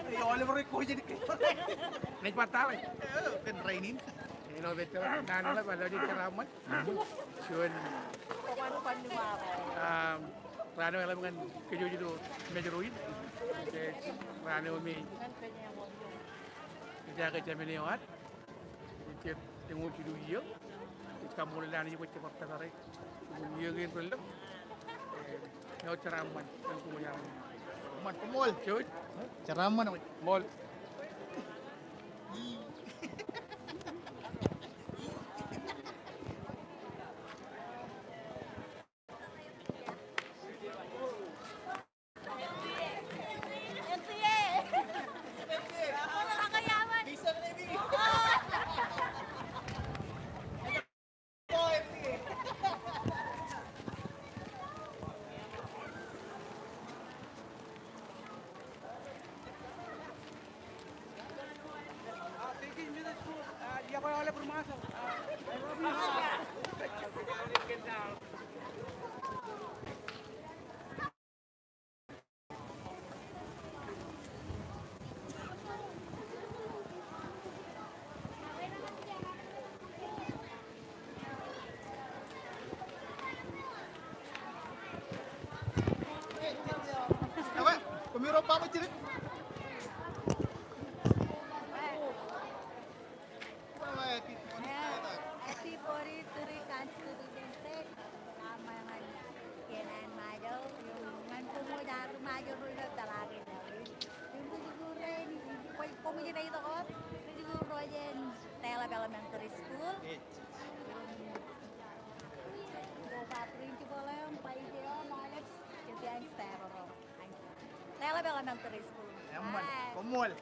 Ej aolep ro ej kōjjeṇ kōn rainin. Āinwōt ej naan eo ej ḷọk jeraaṃṃan. Juon, um, raan eo eḷap ñan kōjwōj ilo Mājro in. Ej raan eo me ej aō jemān eo ad. Ej jet eñoul jilu iiō. Ej kaṃṃoolol Anij bwe ej bar tōpare iiō kein relōñ. Im Eo, jeraaṃṃan. Eo, koṃṃool. Koṃṃool. Eo. Jeraaṃṃan. Koṃṃool. Ewe, koṃiro ba ṃōj jidik. Happy forty-three Constitution Day. Ñan Ṃajeḷ, ñan koṃij ar Ṃajeḷ ro ilo tōl kein. Im bwe ijoko rein, koṃij ej itok wōt, bwe ijoko ro jān Taylor Elementary School. Im bwe principal eṇ, vice eṇ, Alex, kōn staff ro. Taylor Elementary School. Eṃṃan. Bye. Koṃṃool.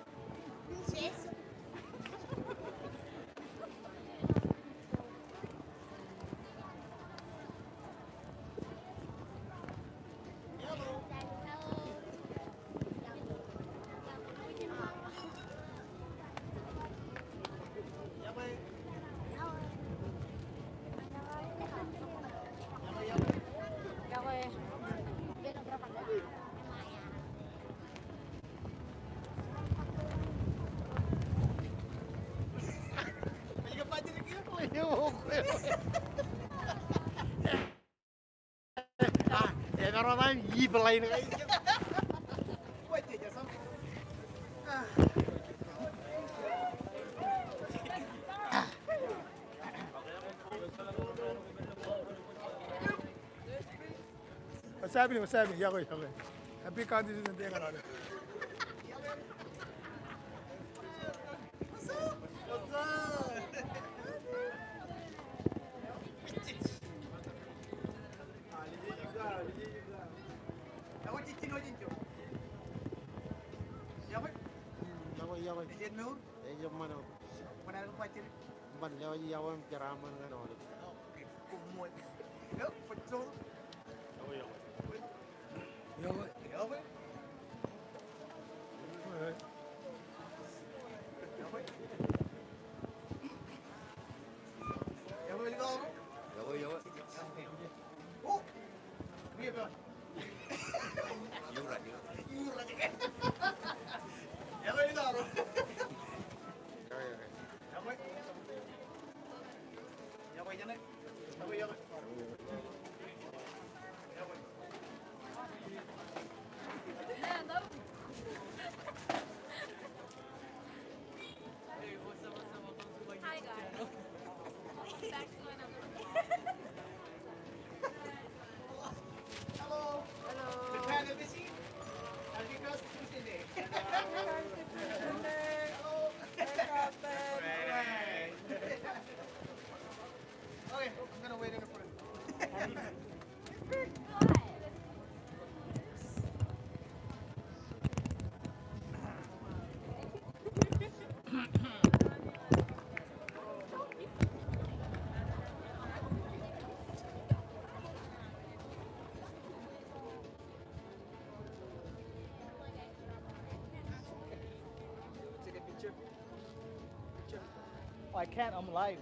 What's happening? What's happening? Iọkwe, iọkwe. Happy Constitution Day ñan aolep. Iọkwe, iọkwe. Ej eṃṃan eo. Eṃṃan eo. Ṃṃan, lewōj iọkwe im jeraaṃṃan ñan aolep. Koṃṃool. Eo, bōjjoo. Iọkwe. Iọkwe. Iọkwe. Iọkwe, iọkwe. Iọkwe, iọkwe. O. Iọkwe. Hi, guys. Back to another. Hello. Hello. Prepare the machine. Happy Constitution Day. Happy Constitution Day. Hello. Wake up, man. All right. Okay, I'm gonna wait in the front. Take a picture. Picture. Oh, I can't. I'm live.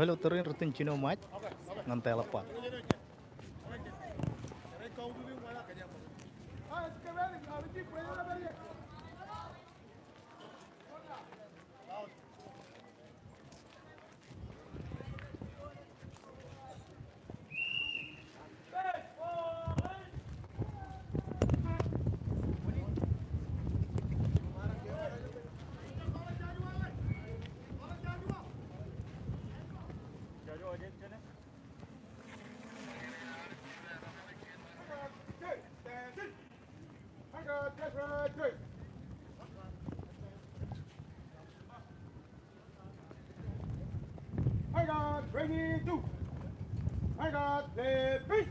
Ilo tōre in rūtto in jino Ṃajeḷ ñan Taiḷọk Park. High guard, ready to. High guard, left, peace.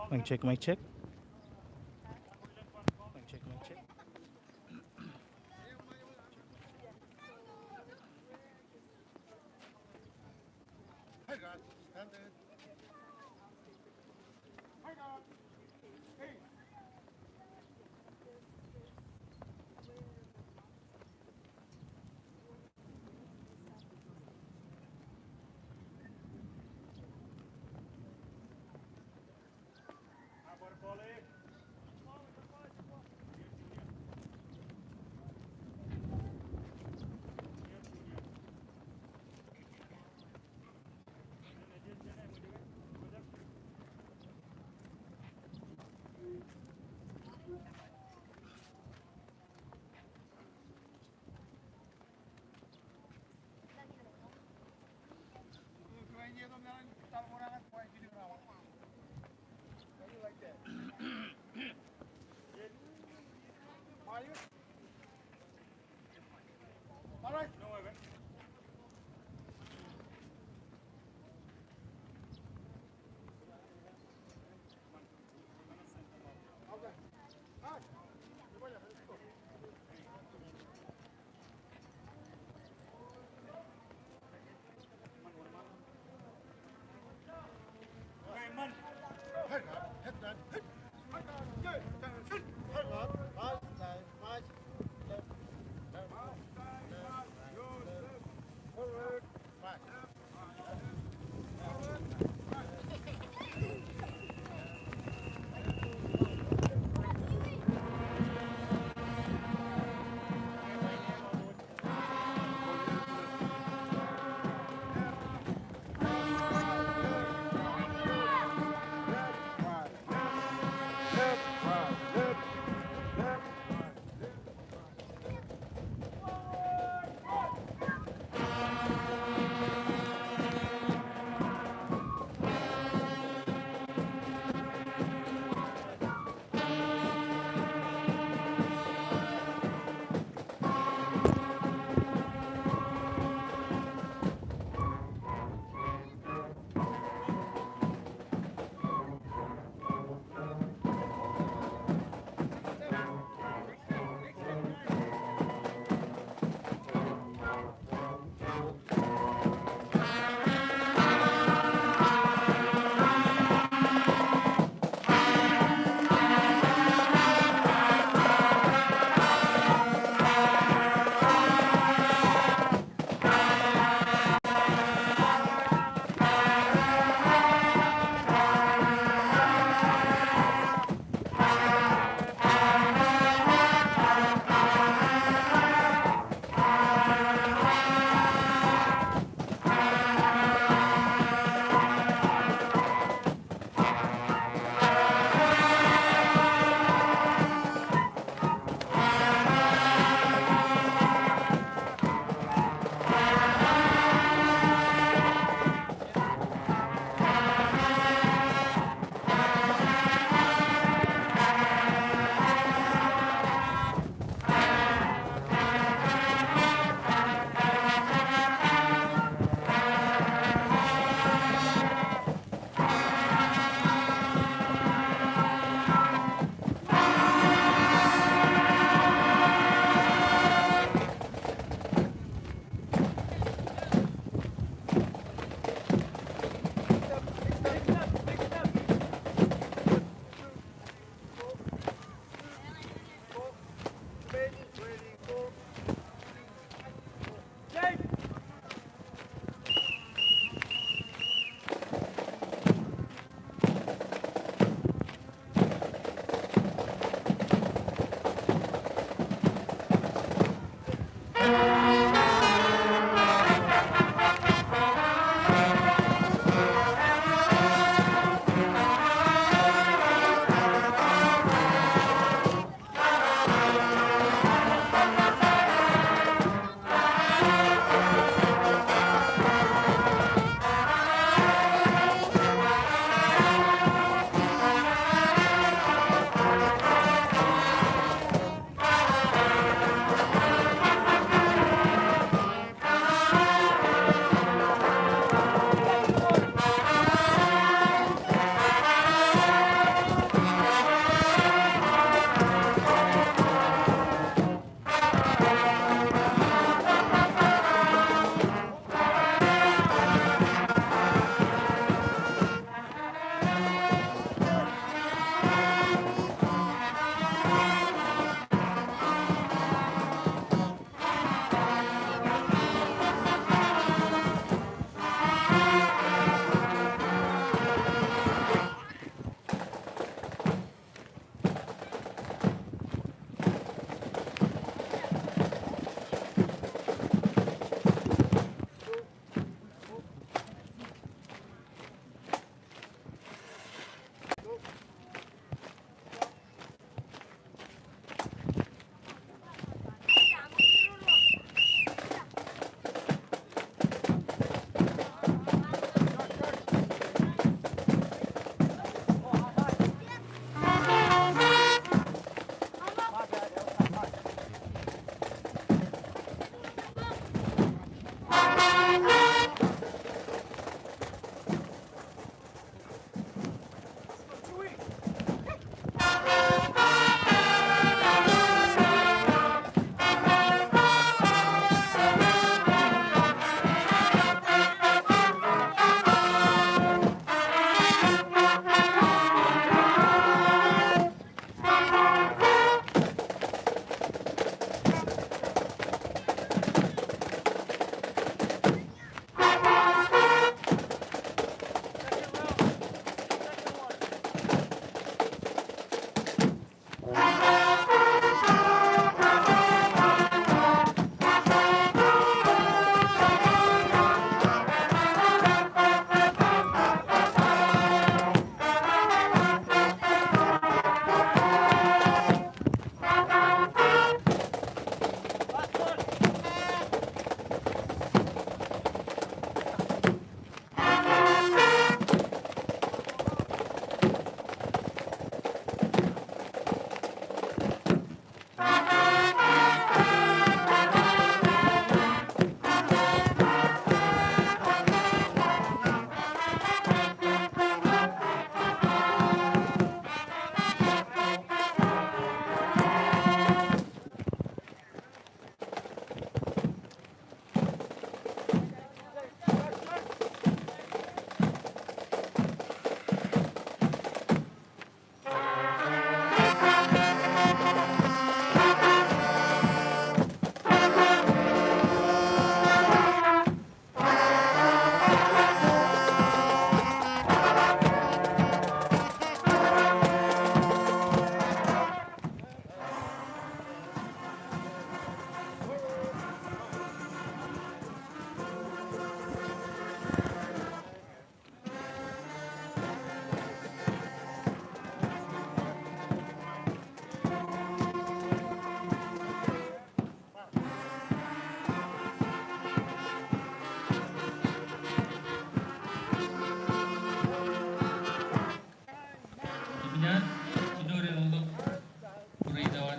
Mic check, mic check. Mic check, mic check.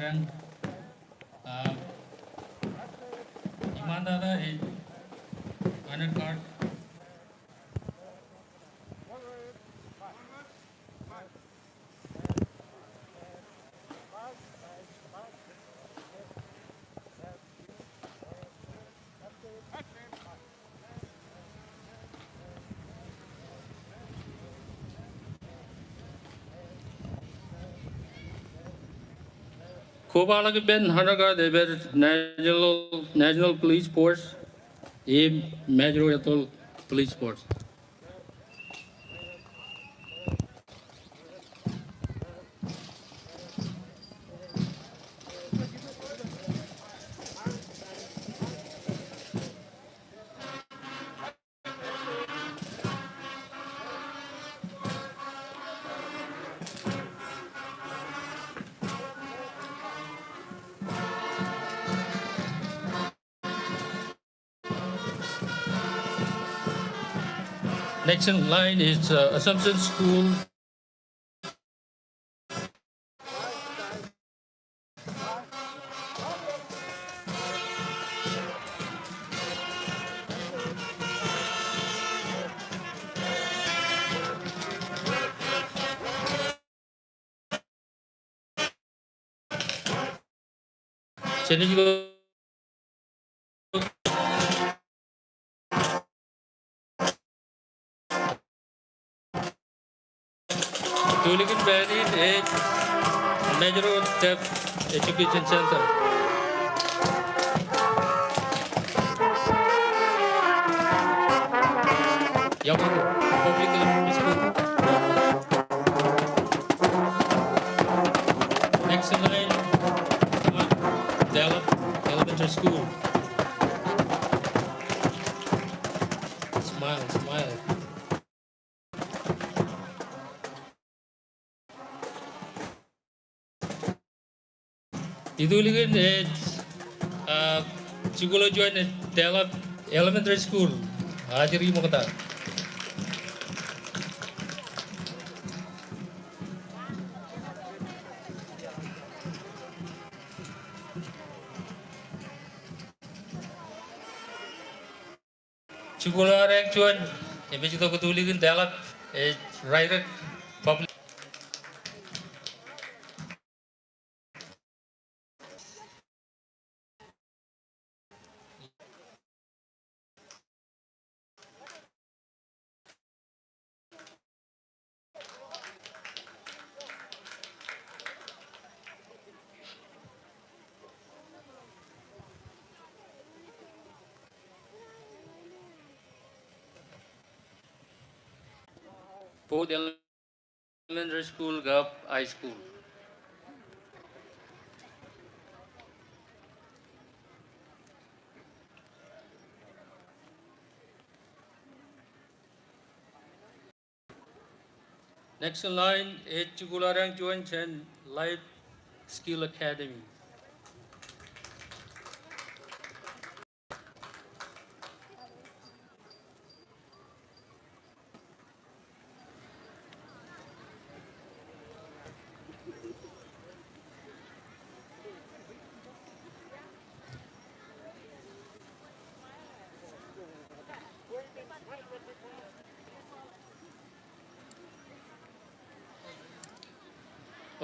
Eḷaññe, ah, iṃaantata ej honor guard. Kobaḷọk ippān honor guard ej pād National, National Police Force im Mājro Atoll Police Force. Next in line is, uh, Assumption School. Jenaaj Katolik in pād in ej Mājro Deaf Education Center. Yabur Public Elementary School. Next in line, Tēḷap Elementary School. Smile, smile. Itulikin ej, ah, jikuuḷ eo juon ej Tēḷap Elementary School. Ajri ṃokta. Jikuuḷ eo eañ juon, ej pād itok katulikin Tēḷap, ej Rairek Public. Both elementary school kab high school. Next in line ej jikuuḷ eo eañ juon jān Life Skill Academy.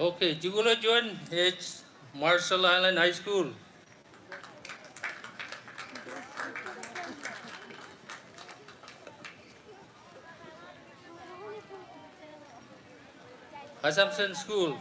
Okay, jikuuḷ eo juon ej Marshall Islands High School. Assumption School.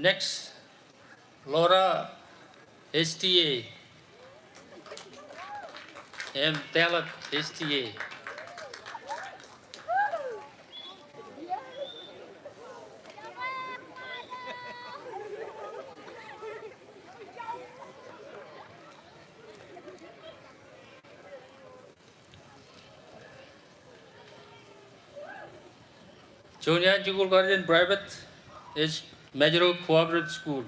Next, Laura S T A im Tēḷap S T A. Doon iaan jikuuḷ garden private ej Mājro Cooperative School.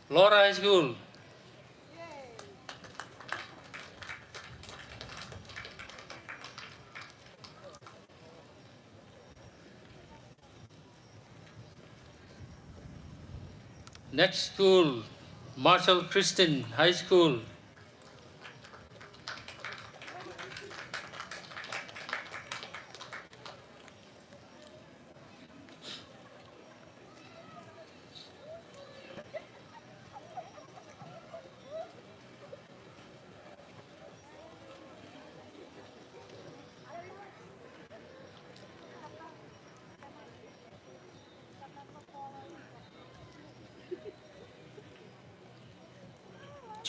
Laura High School. Next school, Marshall Christian High School.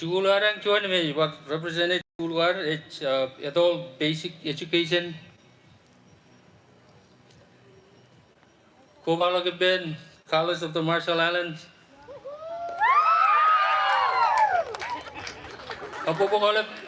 Jikuuḷ eo aō juon me bar represent e jikuuḷ eo aō ej, uh, Ethel Basic Education. Kobaḷọk ippān College of the Marshall Islands. Kabbokbok aolep.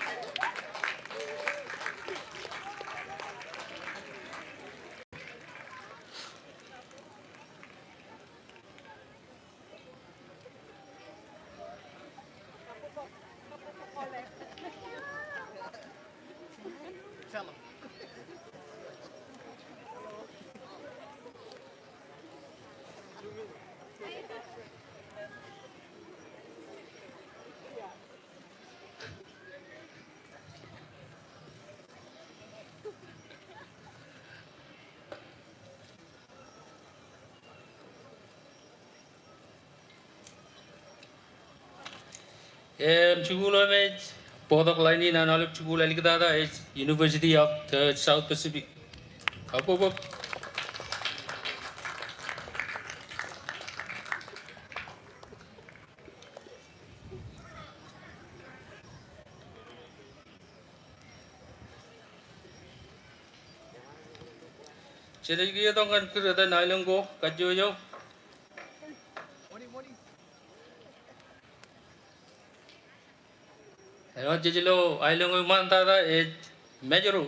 Im jikuuḷ eo me ej bōktok ḷain in an aolep jikuuḷ āliktata ej University of the South Pacific. Kabbokbok. Jenaaj kiiō tok ñan kūr etan aelōñ ko kajjojo. Āinwōt jej lo aelōñ eo iṃaantata ej Mājro.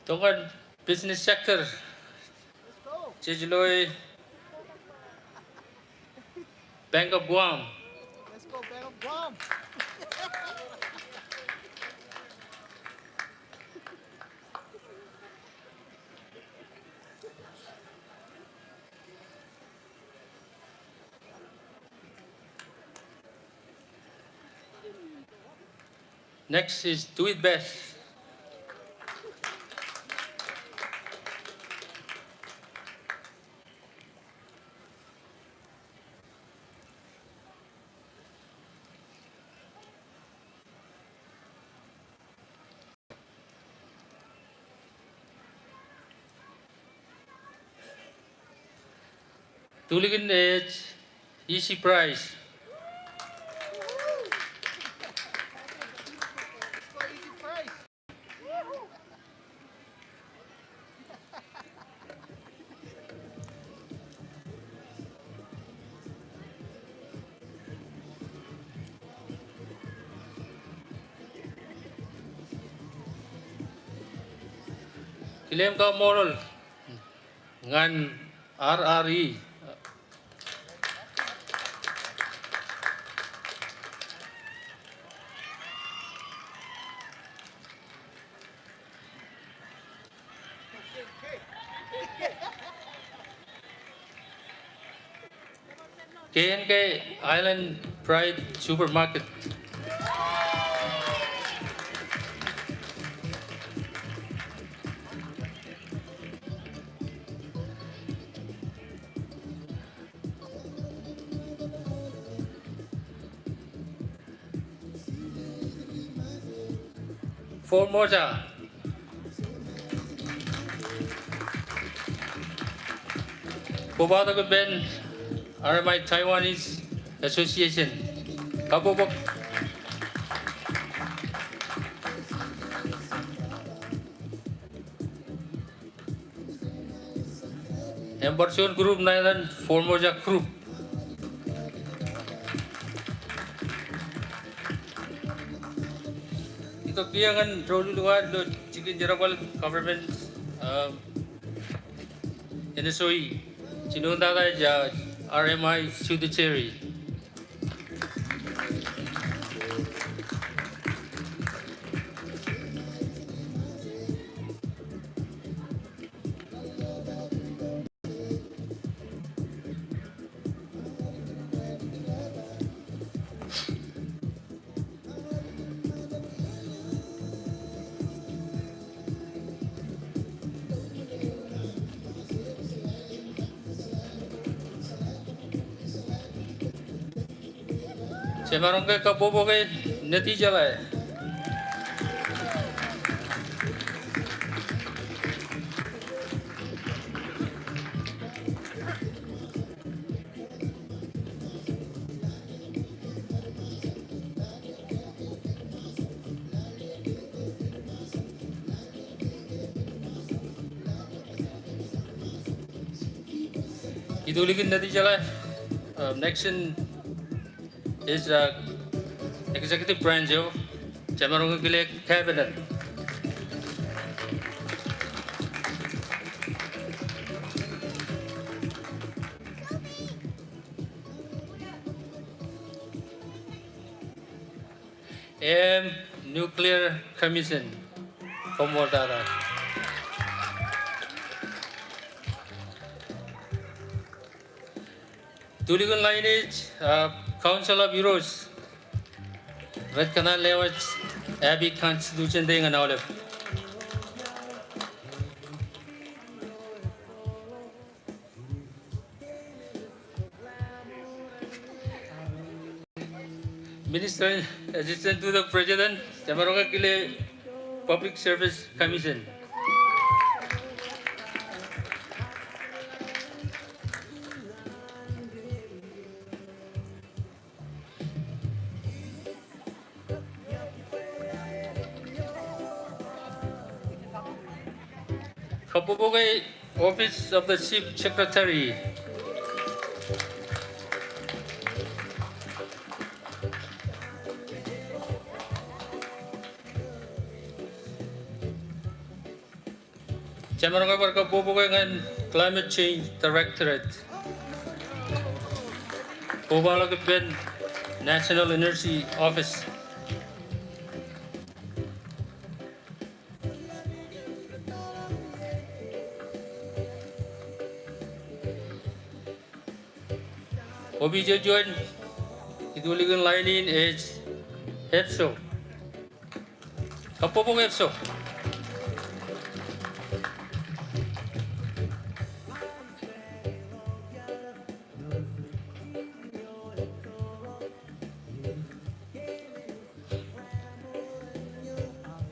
Tok ñan business sector. Jej lo e Bank of Guam. Next is Tuit Beth. Tulikin ej Easy Price. Kile im kaṃṃoolol ñan R R E. K and K Island Pride Supermarket. Formosa. Kobatok ippān R M I Taiwanese Association. Kabbokbok. Im bar juon group ṇa etan Formosa group. Itok kiiō ñan ro lulukwaad ilo jikin jerbal government, um, N S O E. Jinoin tata ej, uh, R M I Sudacheri. Jemaroñ ke kabbokbok e netijeḷā. Itulikin netijeḷā, uh, next in is, uh, executive branch eo, jemaroñ ke kile cabinet. Im Nuclear Commission. Koṃṃool tata. Tulikūn ḷain ej, uh, Council of Heroes. Rej kōṇaan lewōj Happy Constitution Day ñan aolep. Minister, Assistant to the President, jemaroñ ke kile Public Service Commission. Kabbokbok e Office of the Chief Secretary. Jemaroñ ke bar kabbokbok e ñan Climate Change Directorate. Kobaḷọk ippān National Energy Office. Opiij eo juon itulikin ḷain in ej EPSO. Kabbokbok EPSO.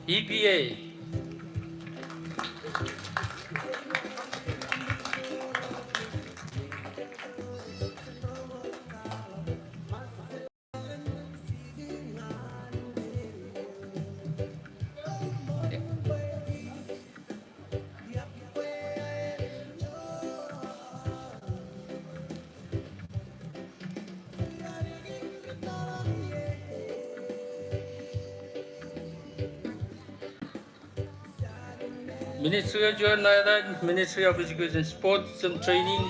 EPA. Ministry eo juon ṇa etan Ministry of Education, Sports and Training,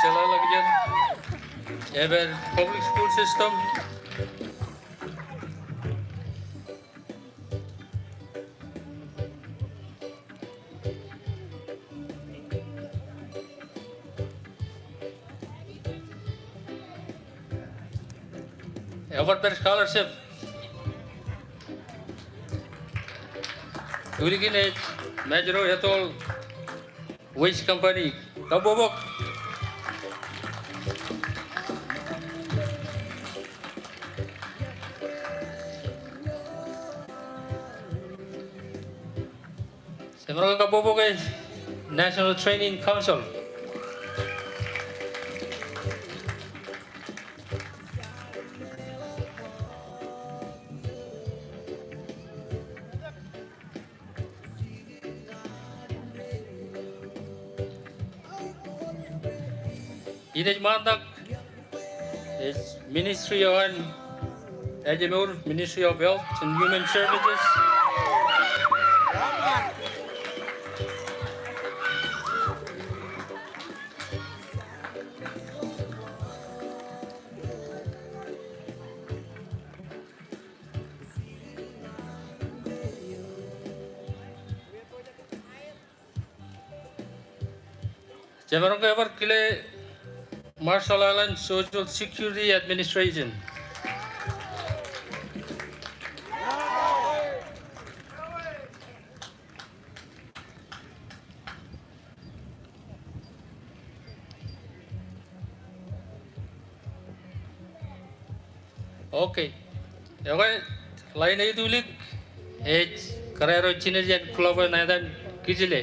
jeḷāḷọkjeṇ, ej pād public school system. Ej pād scholarship. Tulikin ej Majuro Ethol Waste Company. Kabbokbok. Jemaroñ ke kabbokbok e National Training Council. Inij ṃaantak ej Ministry eo an ejjemour, Ministry of Health and Human Services. Jemaroñ ke bar kile Marshall Islands Social Security Administration. Okay. Ekwe, ḷain eo etulik ej kōrā ro jined jān club eo ṇa etan Kijile.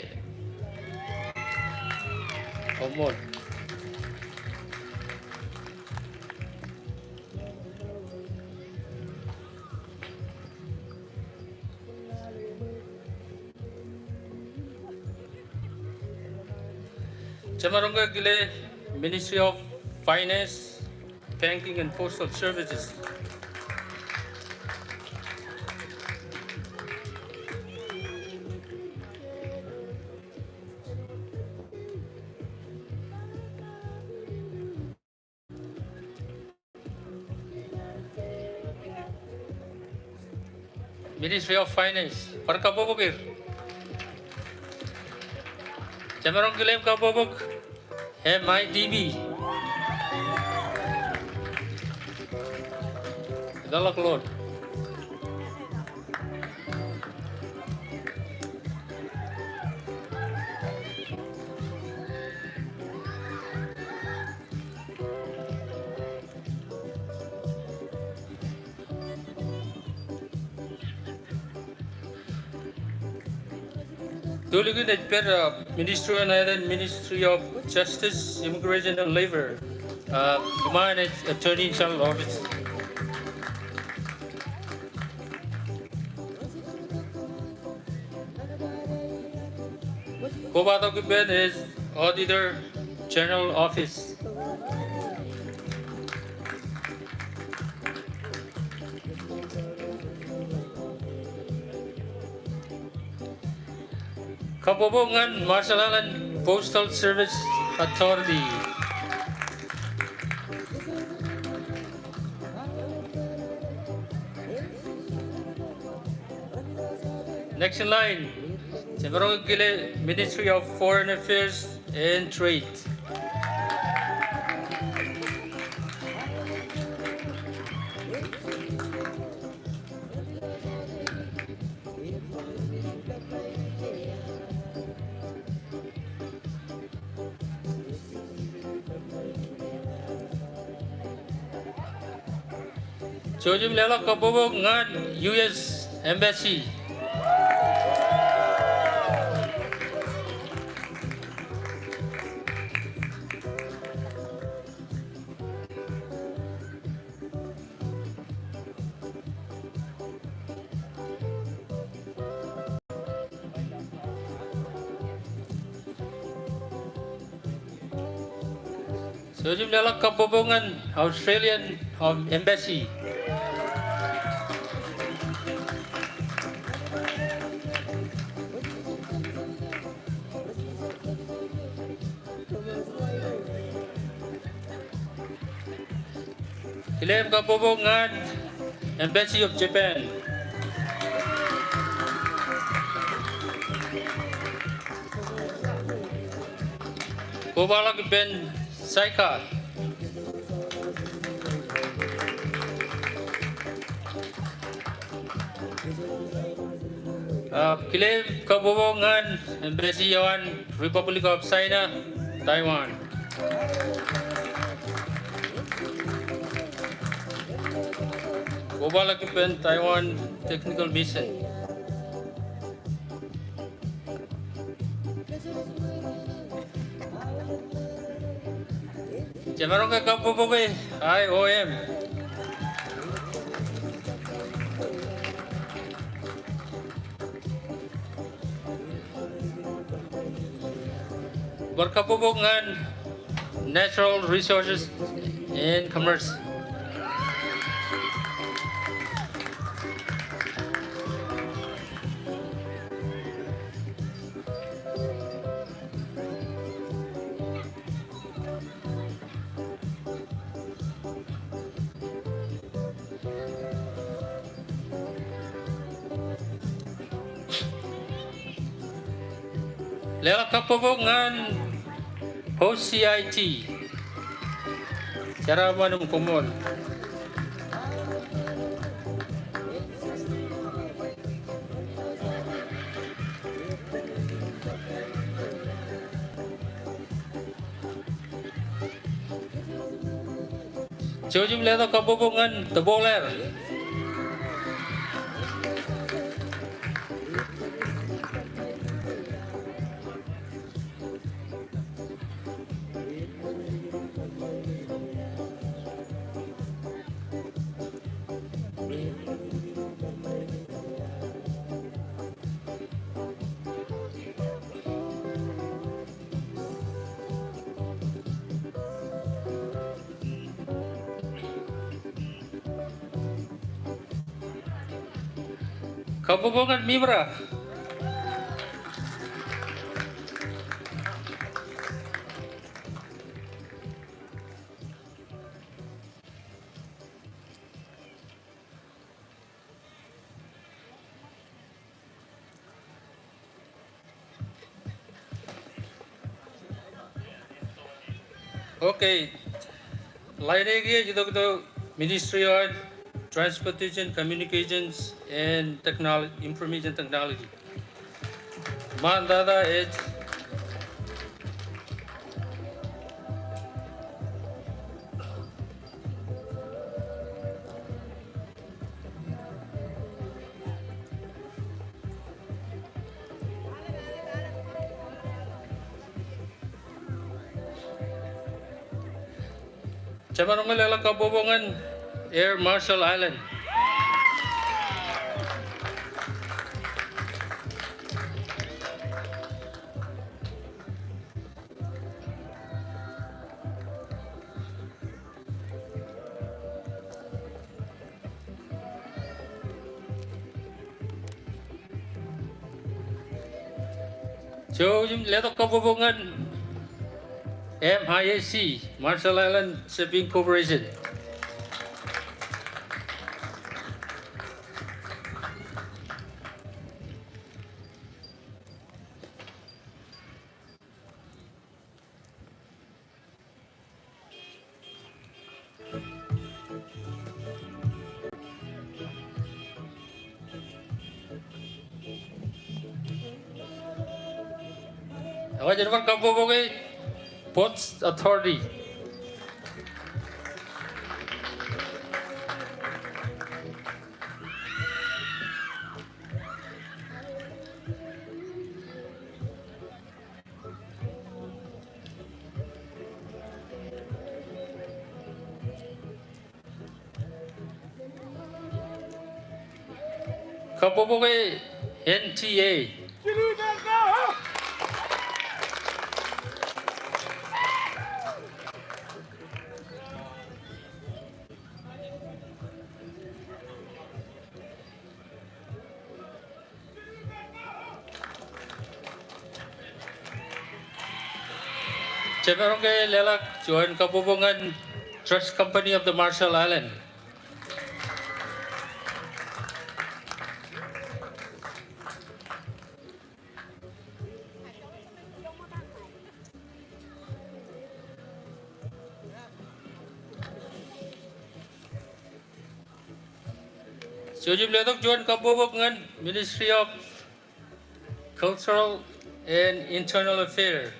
Koṃṃool. Jemaroñ ke kile Ministry of Finance, Banking and Postal Services. Ministry of Finance, bar kabbokbok er. Jemaroñ kile im kabbokbok M I D B. Idaḷọk Lord. Ilo ḷọk in ej pād, uh, Ministry eo ṇa etan Ministry of Justice, Immigration and Labor. Uh, iṃaan ej Attorney General Office. Kobatok ippān ej Auditor General Office. Kabbokbok ñan Marshall Islands Postal Service Authority. Next in line, jemaroñ kile Ministry of Foreign Affairs and Trade. Jouj im leḷọk kabbokbok ñan U S Embassy. Jouj im leḷọk kabbokbok ñan Australian, um, Embassy. Kile im kabbokbok ñan Embassy of Japan. Kobaḷọk ippān JICA. Uh, kile im kabbokbok ñan Embassy eo an Republic of China, Taiwan. Kobaḷọk ippān Taiwan Technical Mission. Jemaroñ ke kabbokbok e, I O M. Bar kabbokbok ñan Natural Resources and Commerce. Leḷọk kabbokbok ñan O C I T. Jeraaṃṃan im koṃṃool. Jouj im letok kabbokbok ñan Tebolaer. Kabbokbok ñan Mibra. Okay. Ḷain e kiiō ej itok tok Ministry of Transportation, Communications, and Technol-, Information Technology. Ṃaantata ej Jemaroñ ke leḷọk kabbokbok ñan Air Marshall Islands. Jouj im letok kabbokbok ñan M I S C, Marshall Islands Shipping Corporation. Ekwe, jen bar kabbokbok e Ports Authority. Kabbokbok e N T A. Jemaroñ ke leḷọk juon kabbokbok ñan Trust Company of the Marshall Islands. Jouj im letok juon kabbokbok ñan Ministry of Cultural and Internal Affairs.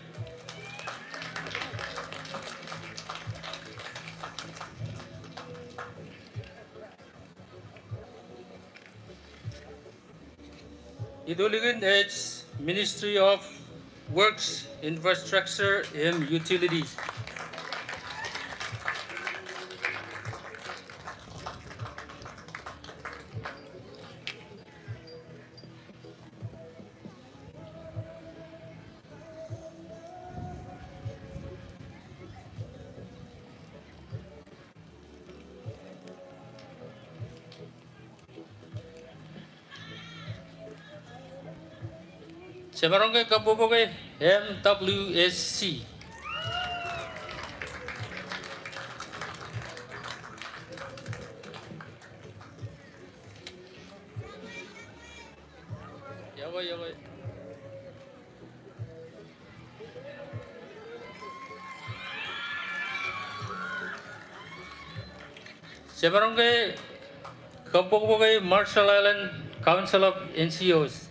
Ito likin ej Ministry of Works, Infrastructure, and Utilities. Jemaroñ ke kabbokbok e M W S C. Yokwe, yokwe. Jemaroñ ke kabbokbok e Marshall Islands Council of N G Os.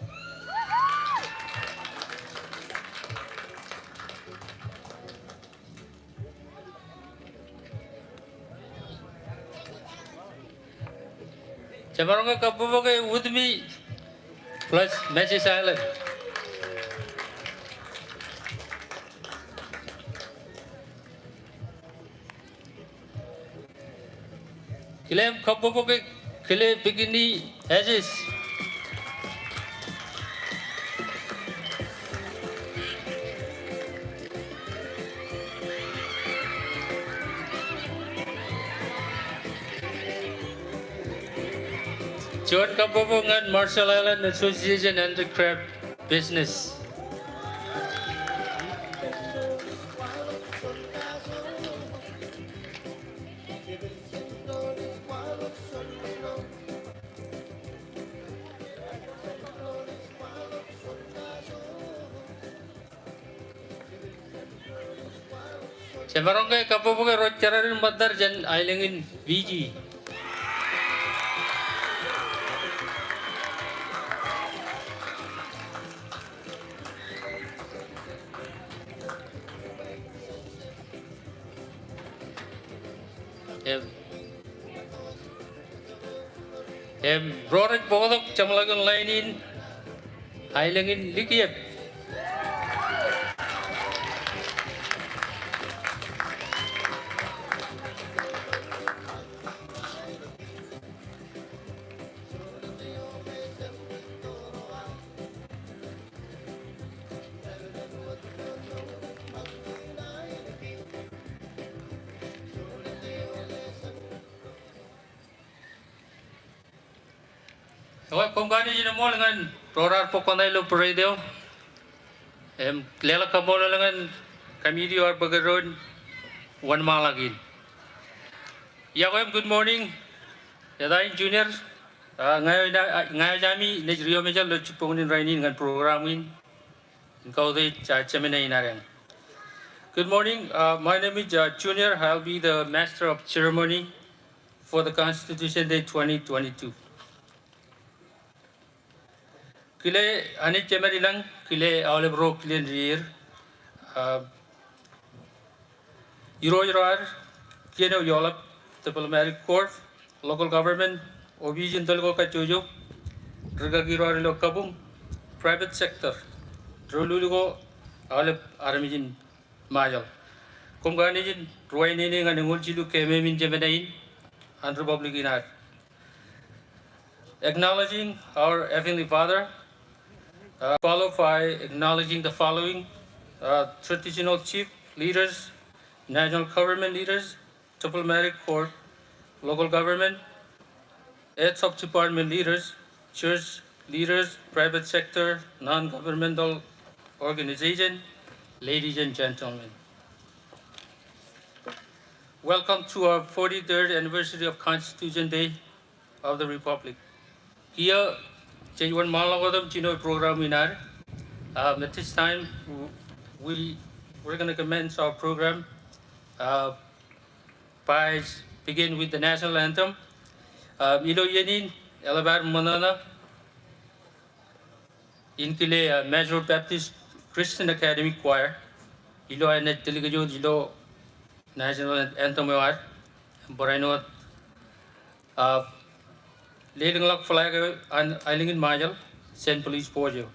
Jemaroñ ke kabbokbok e With Me plus Marshall Islands. Kile im kabbokbok e kile Bikini Asis. Juon kabbokbok ñan Marshall Islands Association Handicraft Business. Jemaroñ ke kabbokbok e ro jerar in ṃōttad jān aelōñ in Fiji. Im, im ro rej bōktok jeṃḷọkin line in aelōñ in Likiep. Ekwe, koṃ kanooj in eṃool ñan ro raar bōk kōṇaan ilo parade eo. Im leḷọk kaṃṃoolol ñan committee eo ar bōk eddo in wōnṃaanḷọk in. Yokwe im good morning. Eta in Junior. Ah, ña eo, ña eo Jami, naaj ri-iọmejal ilo jibboñin rainin ñan program in. Im kautiej, ah, jemān in adeañ. Good morning. Uh, my name is, uh, Junior. I'll be the master of ceremony for the Constitution Day twenty twenty-two. Kile Anij Jemedilōñ, kile aolep ro kilen rier, ah, irooj ro ad, kien eo eḷap, diplomatic corps, local government, opiij in tōl ko kajjojo, rūkaki ro ad ilo kabuñ, private sector, doulul ko, aolep armej in Ṃajeḷ. Koṃ kanooj in ruwainene ñan eñoul jilu keememej in jemān in an republic in ad. Acknowledging our Heavenly Father, uh, followed by acknowledging the following, uh, traditional chief leaders, national government leaders, diplomatic corps, local government, heads of department leaders, church leaders, private sector, non-governmental organization, ladies and gentlemen. Welcome to our forty-third anniversary of Constitution Day of the Republic. Kiiō jej wōnṃaanḷọk wōt im jino program in ad. Um, at this time, w-, we, we're gonna commence our program, uh, by begin with the national anthem. Um, ilo iien in, eḷap ad ṃōṇōṇō in kile, uh, Majuro Baptist Christian Academy Choir. Ilo aer naaj tōl kōj wōt ilo national anthem eo ad. Barāinwōt, uh, lelōñḷọk flag eo an aelōñ in Ṃajeḷ, jān police force eo.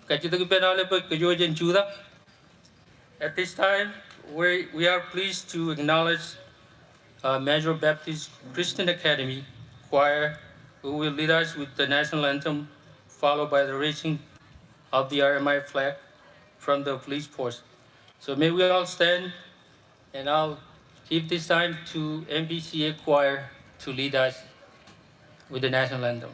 Kajjitōk ippān aolep bwe kōj wōj en jutak. At this time, we, we are pleased to acknowledge, uh, Majuro Baptist Christian Academy Choir, who will lead us with the national anthem, followed by the raising of the R M I flag from the police post. So may we all stand, and I'll give this time to M B C A Choir to lead us with the national anthem.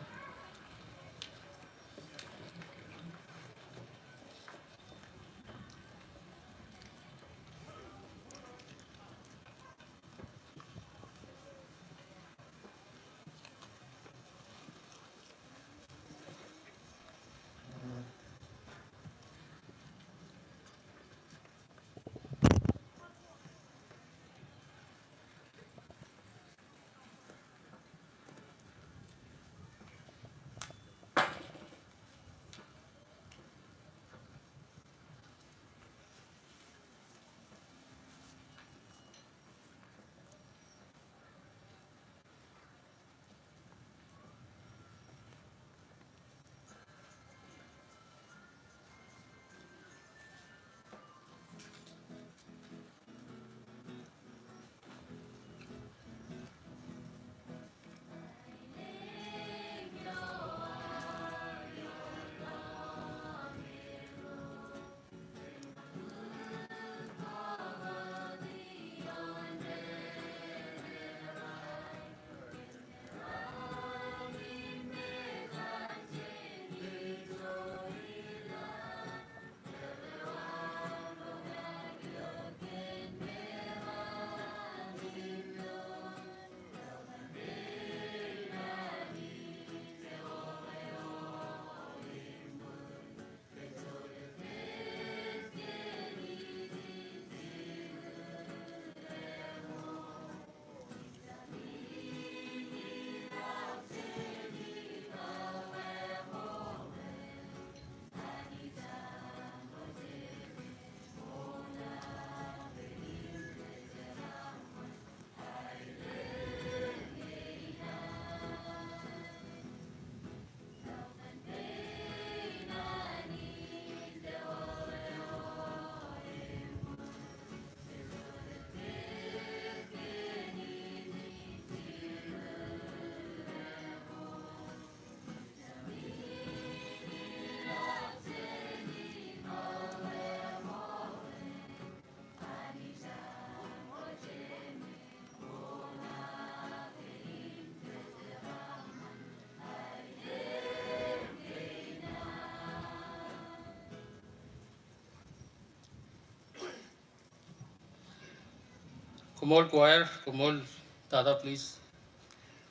Koṃṃool choir, koṃṃool tata, please.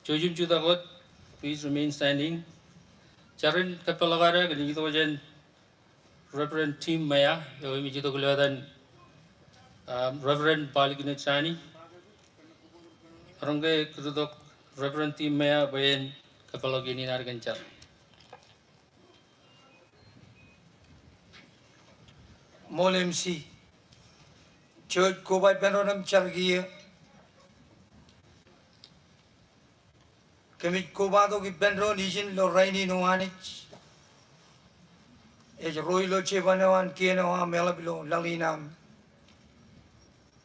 Jouj im jutak wōt, please remain standing. Jar in kōpeḷḷọk ad kōn itok jān Reverend Tim Maya, eo im ej itok ilo etan, um, Reverend Paul Ignatiani. Maroñ ke kūr tok Reverend Tim Maya bwe en kōpeḷḷọk iien in ad kōn jar. Ṃool M C. Jouj koba ippān doon im jar kiiō. Kōmij kobatok ippān doon ijin ilo rainin eo Anij ej ro ilo jeban eo an kien eo aṃ eḷap ilo laḷ in aṃ.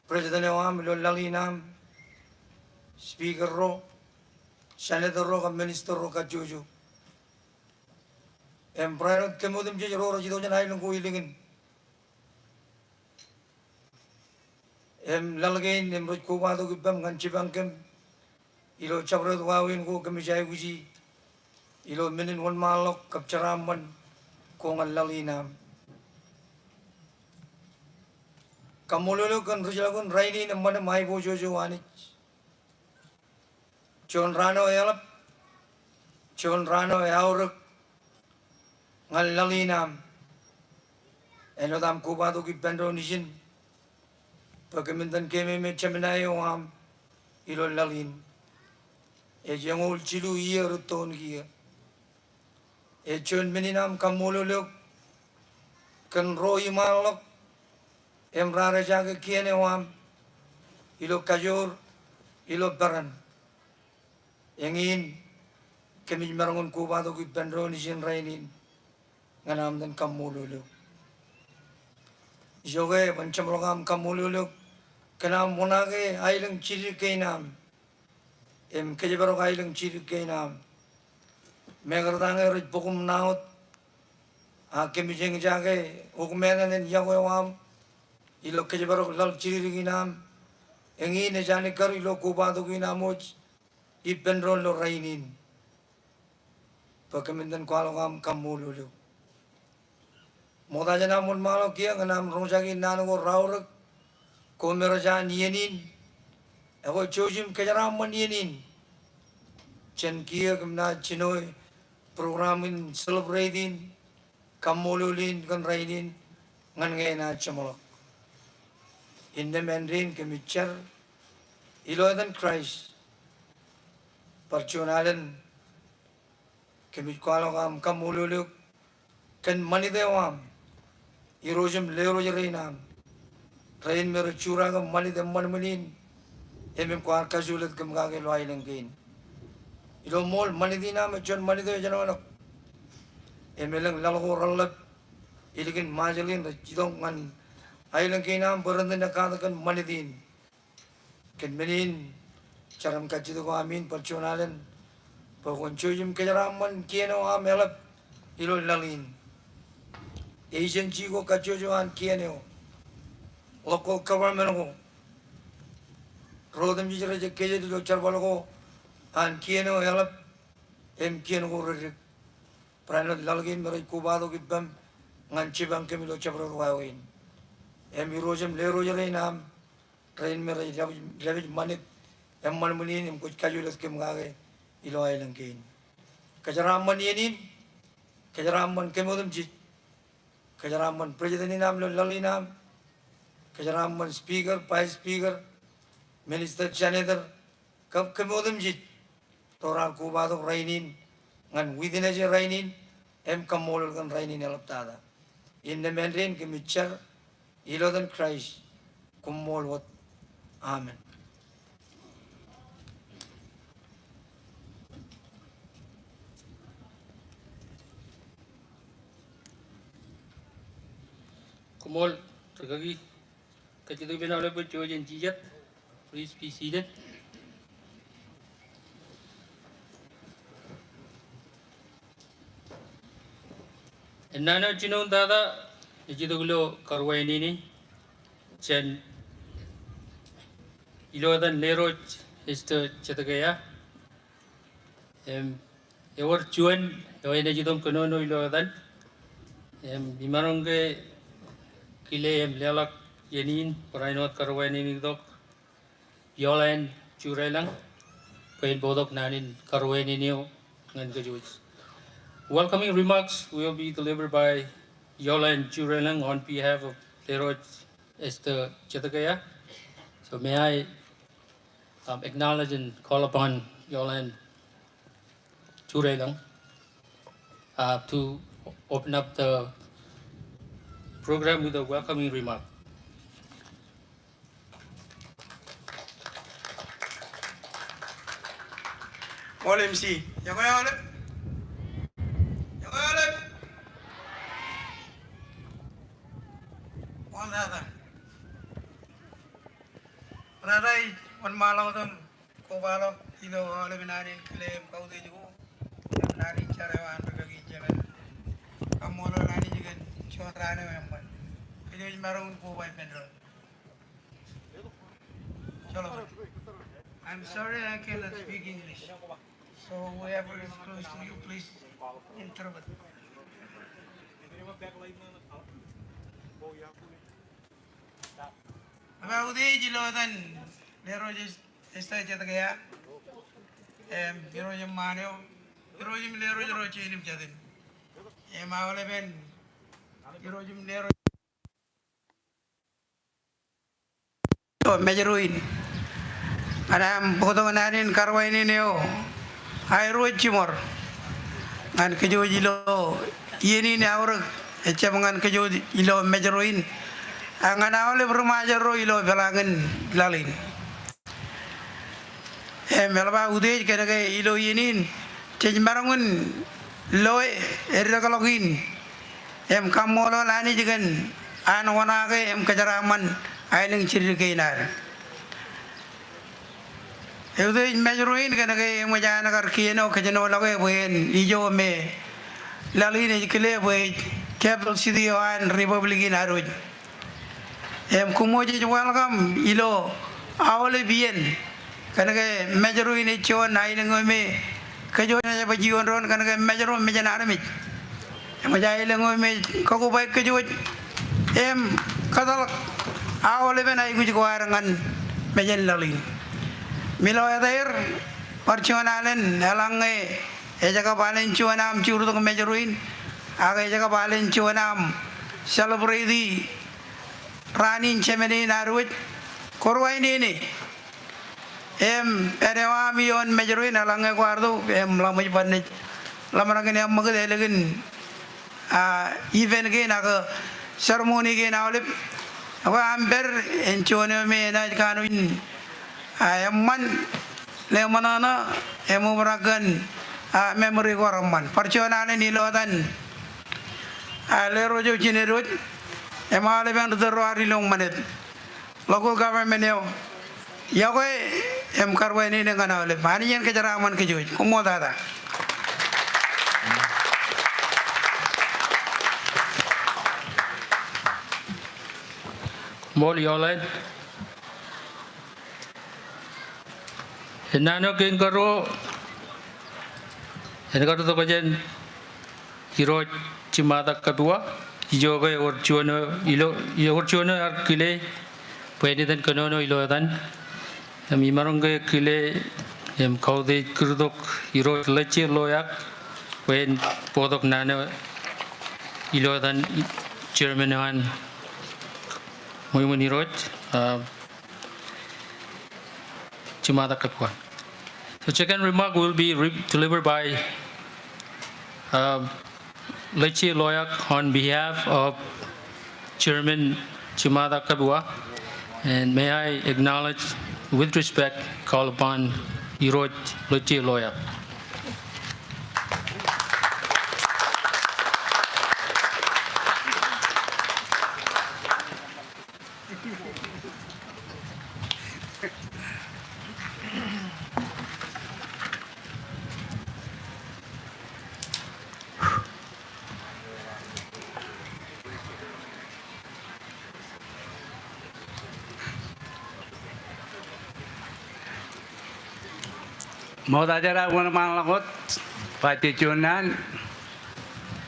President eo aṃ ilo laḷ in aṃ. Speaker ro, senator ro kab minister ro kajjojo. Im barāinwōt kōm otemjej ro rej itok jān aelōñ ko ilikin. Im laḷ kein im rej kobatok ippaṃ ñan jipañ kōm ilo jabdewōt wāween ko kōmij aikuji ilo men in wōnṃaanḷọk kab jeraaṃṃan ko ñan laḷ in aṃ. Kaṃṃoolol eok kōn rijḷọkin rainin eṃṃan im aiboojoj eo Anij. Juon raan eo eḷap, juon raan eo eaorōk ñan laḷ in aṃ. Āinwōt aṃ kobatok ippān doon ijin bwe kōmin itōn keememej Jemān eo aṃ ilo laḷ in. Ej eñoul jilu iiō rūttoon kiiō. Ej juon men in aṃ kaṃṃoolol eok kōn ro iṃaanḷọk im raar ejake kien eo aṃ ilo kajoor, ilo peran. Eñin kōmij maroñ in kobatok ippān doon ijin rainin ñan aṃ itōn kaṃṃoolol eok. Ijoke ban jeṃḷọk aṃ kaṃṃoolol eok kōn aṃ wōṇaake aelōñ jidik kein aṃ im kōjparok aelōñ jidik kein aṃ. Mekarta ñe rej bok im ṇa wōt, a kōmij eñjake okmāān eo an yokwe eo aṃ ilo kōjparok laḷ jidikdik in aṃ. Eñin ej alikkar ilo kobatok in aṃ wōj ippān doon ilo rainin bwe kōmin itōn kwaḷọk aṃ kaṃṃoolol eok. Ṃokta jān aṃ wōnṃaanḷọk kiiō ñan aṃ roñjake naan ko raorōk ko me rej an iien in. Ekwe jouj im kōjeraaṃṃan iien in jān kiiō kōm naaj jinoe program in celebrate in, kaṃṃoolol in kōn rainin ñan ñe enaaj jeṃḷọk. Innām āindein kōmij jar ilo etan Christ. Bar juon alen kōmij kwaḷọk aṃ kaṃṃoolol eok kōn ṃanit eo aṃ, irooj im lerooj rein aṃ, rein me rej jurake ṃanit eṃṃanṃan in im, im kwaar kajulet kōm kake ilo aelōñ kein. Ilo ṃool ṃanit in aṃ ej juon ṃanit eo ej ānọknọk im elōñ laḷ ko reḷḷap ilikin Ṃajeḷ in rej itok ñan aelōñ kein aṃ bwe ren itōn ekkatak kōn ṃanit in. Kōn men in, jar im kajjitōk eo aṃ in bar juon alen bwe kwōn jouj im kōjeraaṃṃan kien eo aṃ eḷap ilo laḷ in. Agency ko kajjojo an kien eo, local government ko, ro otemjej rej ekkejel ilo jerbal ko an kien eo eḷap im kien ko reddik. Barāinwōt laḷ kein me rej kobatok ippaṃ ñan jipañ kōm ilo jabdewōt wāween. Im irooj im lerooj rein aṃ, rein me rej dāpij, dāpij ṃanit eṃṃanṃan in im kwōj kajulet kōm kake ilo aelōñ kein. Kōjeraaṃṃan iien in, kōjeraaṃṃan kōm otemjej, kōjeraaṃṃan president in aṃ ilo laḷ in aṃ, kōjeraaṃṃan speaker, vice speaker, minister, senator, kab kōm otemjej ro raar kobatok rainin ñan witness e rainin im kaṃṃoolol kōn rainin eḷaptata. Innām āindein kōmij jar ilo etan Christ, koṃṃool wōt. Amen. Koṃṃool rikaki. Kajjitōk ippān aolep bwe jouj in jijet. Please be seated. Ennaan eo jinoin tata ej itok ilo karuwainene jān ilo etan Lerooj Esther Zedekiah. Im ewōr juon eo enaaj itok kōnono ilo etan. Im imaroñ ke kile im leḷọk iien in barāinwōt karuwainene in itok. Yolan Jurelōñ bwe en bōktok naan in karuwainene eo ñan kōj. Welcoming remarks will be delivered by Yolan Jurelōñ on behalf of Lerooj Esther Jetokea. So may I, um, acknowledge and call upon Yolan Jurelōñ, uh, to open up the program with a welcoming remark. Ṃool M C. Iọkwe aolep. Iọkwe aolep. Ṃool tata. Tata ij wōnṃaanḷọk tok kobaḷọk ilo aolepen naan in kile im kautiej ko im naan in jar eo an ri kaki in jeḷā. Kaṃṃoolol Anij kōn juon raan eo eṃṃan. Kōj wōj maroñ in koba ippān doon. Jọḷọk. I'm sorry, I cannot speak English. So whoever is close to you, please interpret. Ij ba utiej ilo etan Lerooj Esther Jetokea, im irooj eṃṃaan eo, irooj im lerooj ro jein im jatin, im aolepen irooj im lerooj eo Mājro in. Ñan aṃ bōktok naan in karuwainene eo aerro jiṃor ñan kōj wōj ilo iien in aorōk, ejjab ñan kōj wōj ilo Mājro in, ak ñan aolep ri Ṃajeḷ ro ilo peḷaakin laḷ in. Im eḷap aō utiej kōnke ilo iien in jej maroñ in loe eddekḷọk in im kaṃṃoolol Anij kōn an wōṇaake im kōjeraaṃṃan aelōñ jidik kein ad. Eutiej Mājro in kōnke eṃōj an kar kien eo kōjenoḷọke bwe en ijo me laḷ in ej kile bwe ej capital city eo an Republic in ad wōj. Im koṃṃool jej welcome ilo aolep iien kōnke Mājro in ej juon aelōñ eo me kōj wōj ej ba juon doon kōnke Mājro mejān armej. Eṃōj aelōñ eo me ej kakobaik kōj wōj im kōtḷọk aolepen aikuj ko ad ñan mejān laḷ in. Im ilo etaer, bar juon alen eḷaññe ej kab alen juon aṃ jurtok Mājro in, ak ej kab alen juon aṃ celebrate raan in jemān in ad wōj, koruwainene. Im pād eo aṃ ioon Mājro in eḷaññe kwaar tok, im ḷak ṃōj bar naaj ḷōmṇak in eṃṃakūt ālikin, ah, event kein ak ceremony kein aolep. Ak aṃ pād en juon eo me enaaj kanooj in, ah, eṃṃan, ḷōmṇak ṇe, im obrak kōn, ah, memory ko reṃṃan. Bar juon alen ilo etan, ah, Lerooj eo jined wōj, im aolepen ri tōl ro ad ilo ṃanit. Local government eo. Iọkwe im karuwainene ñan aolep. Anij en kōjeraaṃṃan kōj wōj. Koṃṃool tata. Koṃṃool Yolan. Innaan eo kein karuo, en kar itok jān Irooj Jimata Kabua, ijoke ewōr juon eo ilo, ewōr juon eo ear kile bwe en iten kōnono ilo etan. Im imaroñ ke kile im kautiej kūrtok Irooj Lejje Loyak bwe en bōktok naan eo ilo etan chairman eo an ṃweo ṃōn Irooj, ah, Jimata Kabua. The second remark will be re-, delivered by, uh, Lejje Loyak on behalf of Chairman Jimata Kabua. And may I acknowledge, with respect, call upon Irooj Lejje Loyak. Ṃokta jar ak wōnṃaanḷọk wōt, ba jej juon naan,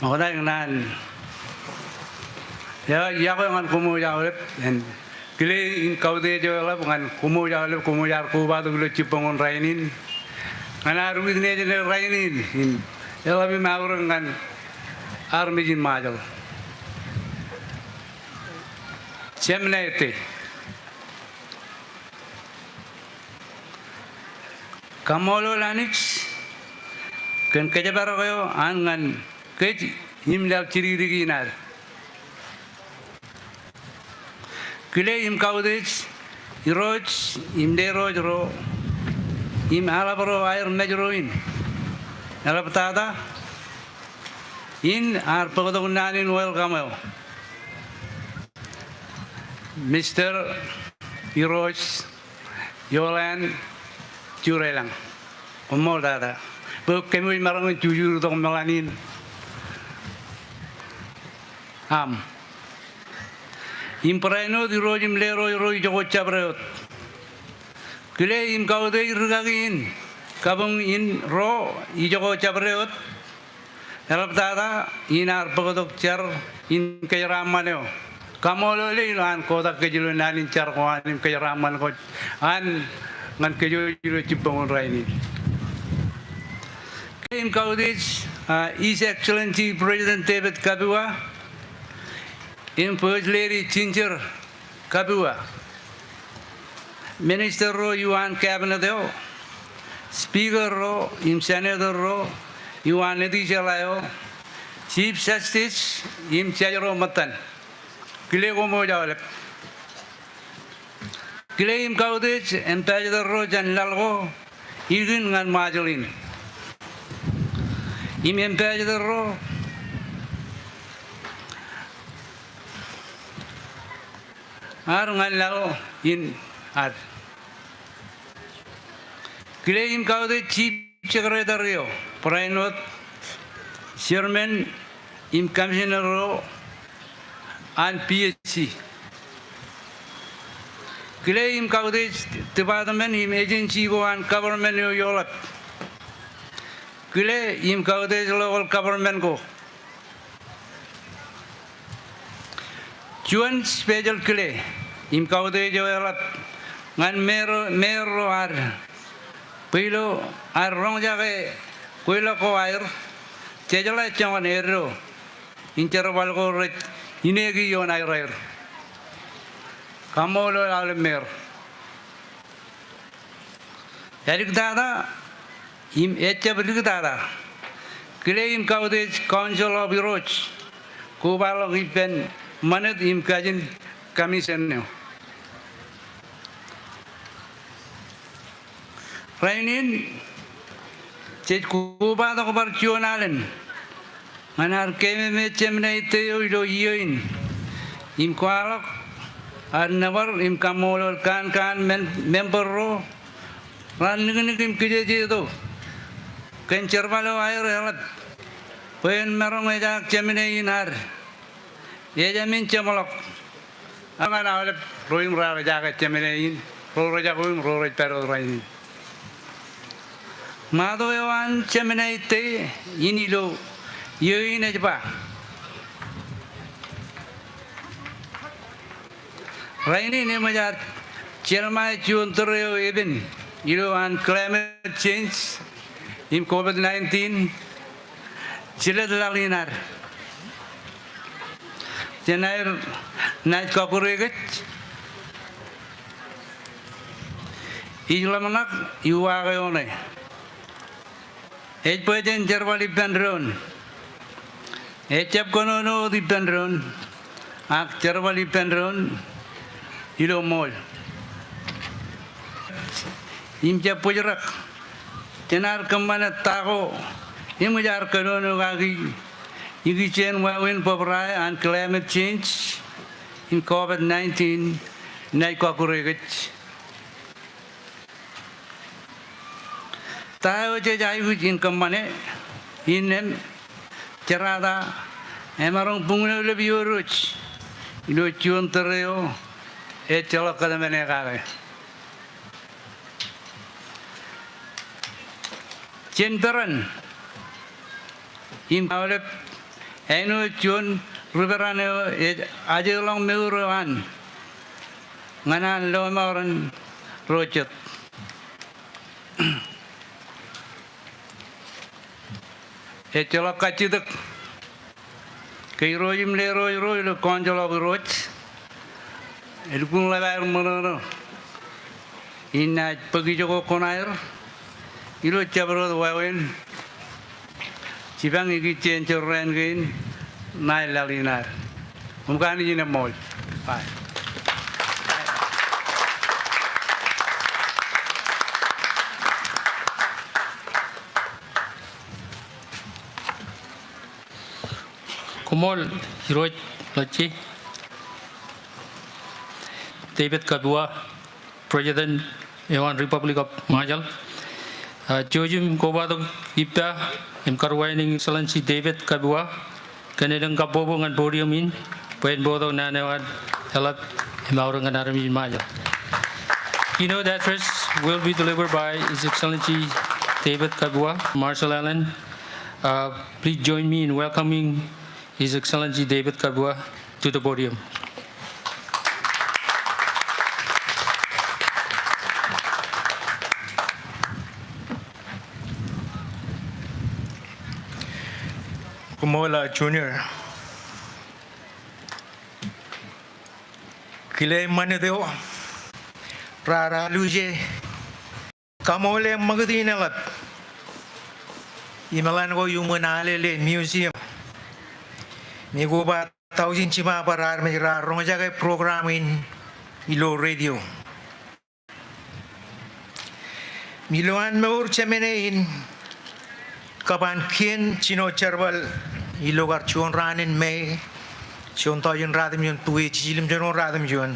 ṃokta ikōṇaan iọkwe ñan koṃwōj aolep, en Kile im kautiej eo eḷap ñan koṃ aolep, koṃ ar kobatok ilo jibboñōn rainin ñan ad witness e rainin im eḷap im aorōk ñan armej in Ṃajeḷ. Jemān eo ite. Kaṃṃoolol Anij kōn kōjparok eo an ñan kōj im laḷ jidikdik in ad. Kile im kautiej irooj im lerooj ro im aḷap ro aer mej ro in eḷaptata in ar bōktok naan in welcome eo. Mister Irooj Yolan Jurelañ. Koṃṃool tata bwe kōmwōj maroñ in jujurtok meḷan in aṃ. Im barāinwōt irooj im lerooj ro ijoko jabdewōt. Kile im kautiej rūkaki in kabuñ in ro ijoko jabdewōt. Eḷaptata in ar bōktok jar in kōjeraaṃṃan eo. Kaṃṃoolol e ilo an kotak kōj ilo naan in jar ko an im kōjeraaṃṃan ko an ñan kōj ilo jibboñōn rainin. Kile im kautiej, ah, His Excellency President David Kabua im First Lady Ginger Kabua. Minister ro ioon cabinet eo, speaker ro im senator ro ioon etijeḷā eo, Chief Justice im judge ro ṃōttan. Kile koṃ aolep. Kile im kautiej ambassador ro jān laḷ ko ikin ñan Ṃajeḷ in. Im ambassador ro ad ñan laḷ in ad. Kile im kautiej Chief Secretary eo, barāinwōt chairman im commissioner ro an P S C. Kile im kautiej department im agency ko an government eo eḷap. Kile im kautiej local government ko. Juon special kile im kautiej eo eḷap ñan mayor, mayor ro ad bwe ilo ad roñjake kweilọk ko aer, jejeḷā joñan eddo in jerbal ko rej ineki ioon aer aer. Kaṃṃoolol aolep mayor. Āliktata im ejjab diktata, kile im kautiej Council of Irooj, kobaḷọk ippān ṃanit im kajin commission eo. Rainin jej kobatok bar juon alen ñan ad kememej Jemān Eo Ittē eo ilo iiō in im kwaḷọk ad nōbar im kaṃṃoolol kankaan men-, member ro raar niknik im kijejeto kōn jerbal eo aer eḷap bwe en maroñ ejaak Jemān in ad. Ejāmin jeṃḷọk. Ñan aolep ro im raar ejaake Jemān in, ro rej jako im ro rej pād wōt rainin. Ṃato eo an Jemān Eo Ittē in ilo iiō in ej ba, rainin eṃōj ad jeḷā ṃae juon tōre eo epen ilo an climate change im COVID nineteen. Jilet laḷ in ad jān aer naaj kọkkure kōj. Ij ḷōmṇak iuwaake oṇe. Ej bwe jen jerbal ippān doon. Ejjab kōnono wōt ippān doon, ak jerbal ippān doon ilo ṃool. Im jab bōjrak jān ad kōṃṃane ta ko eṃōj ad kōnono kaki ikijjien wāween bōbrae an climate change im COVID nineteen naaj kọkkure kōj. Ta eo jej aikuj in kōṃṃane innām jerata emaroñ buñleplep iiō ilo juon tōre eo ejjeḷọk kōtmāne kake. Jen peran im aolep āinwōt juon ri peran eo ej ajeḷọk mour eo an ñan an lọmọọren ro jet. Ejjeḷọk kajjitōk ke irooj im lerooj ro ilo kọnjeḷọk irooj, elukkuun ḷap aer ṃōṇōṇō in naaj bōk ijoko kuṇaer ilo jabdewōt wāween jipañ ikijjien jorrāān kein ṇae laḷ in ad. Im kanooj in eṃṃool. Bye. Koṃṃool Irooj Lajje David Kabua, President eo an Republic of Ṃajeḷ. Ah, jouj im kobatok ippa im karuwainene Excellency David Kabua kōn elōñ kabbokbok ñan podium in bwe en bōktok naan eo an eḷap im aorōk ñan armej in Ṃajeḷ. Keynote address will be delivered by His Excellency David Kabua, Marshall Island. Uh, please join me in welcoming His Excellency David Kabua to the podium. Koṃṃool, uh, Junior. Kile ṃanit eo raar aluje kaṃool e ṃakūt in eḷap im eḷaññe ko iuṃwin Alele Museum im ikoba taujin jiṃa bar armej raar roñjake program in ilo radio. Im ilowaan mour jemān in kab an kien jino jerbal ilo kar juon raan in May, juon taujin ratimjuon, tue jiljilimjuon ratimjuon,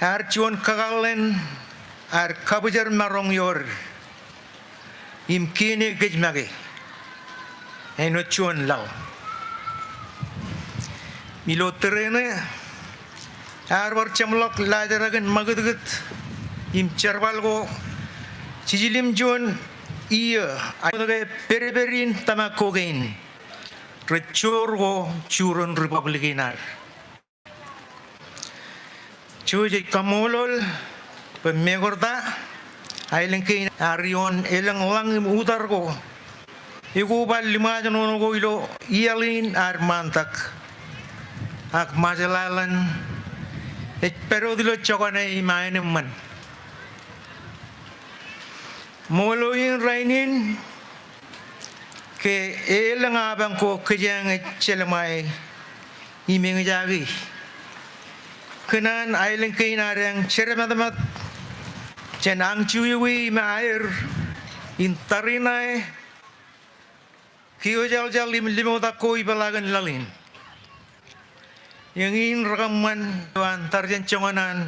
ear juon kakōḷḷe in ad kabwijer maroñ iood im kien e kōj make āinwōt juon laḷ. Im ilo tōre ṇe ear bar jeṃḷọk laajrak in ṃakūtkūt im jerbal ko jiljilimjuon iiō, ak ke pedped in tōmak ko kein rej joor ko juon republic in ad. Jouj ej kaṃṃoolol bwe mekorta aelōñ kein ear ioon elōñ ḷañ im utar ko ekoba liṃaajṇoṇo ko ilo iaḷ in ad ṃaantak, ak Marshall Island ej pād wōt ilo jokane im aenōṃṃan. Ṃool eo in rainin ke elōñ apañ ko kōjeañ ej jelṃae im eñjake kōn an aelōñ kein ad eañ jedematmat jān añjuiwi im aer in tariṇae kiojaljal im limotak ko ipeḷaakin laḷ in. Eñin rekōṃṃan eo an tar jān joñan an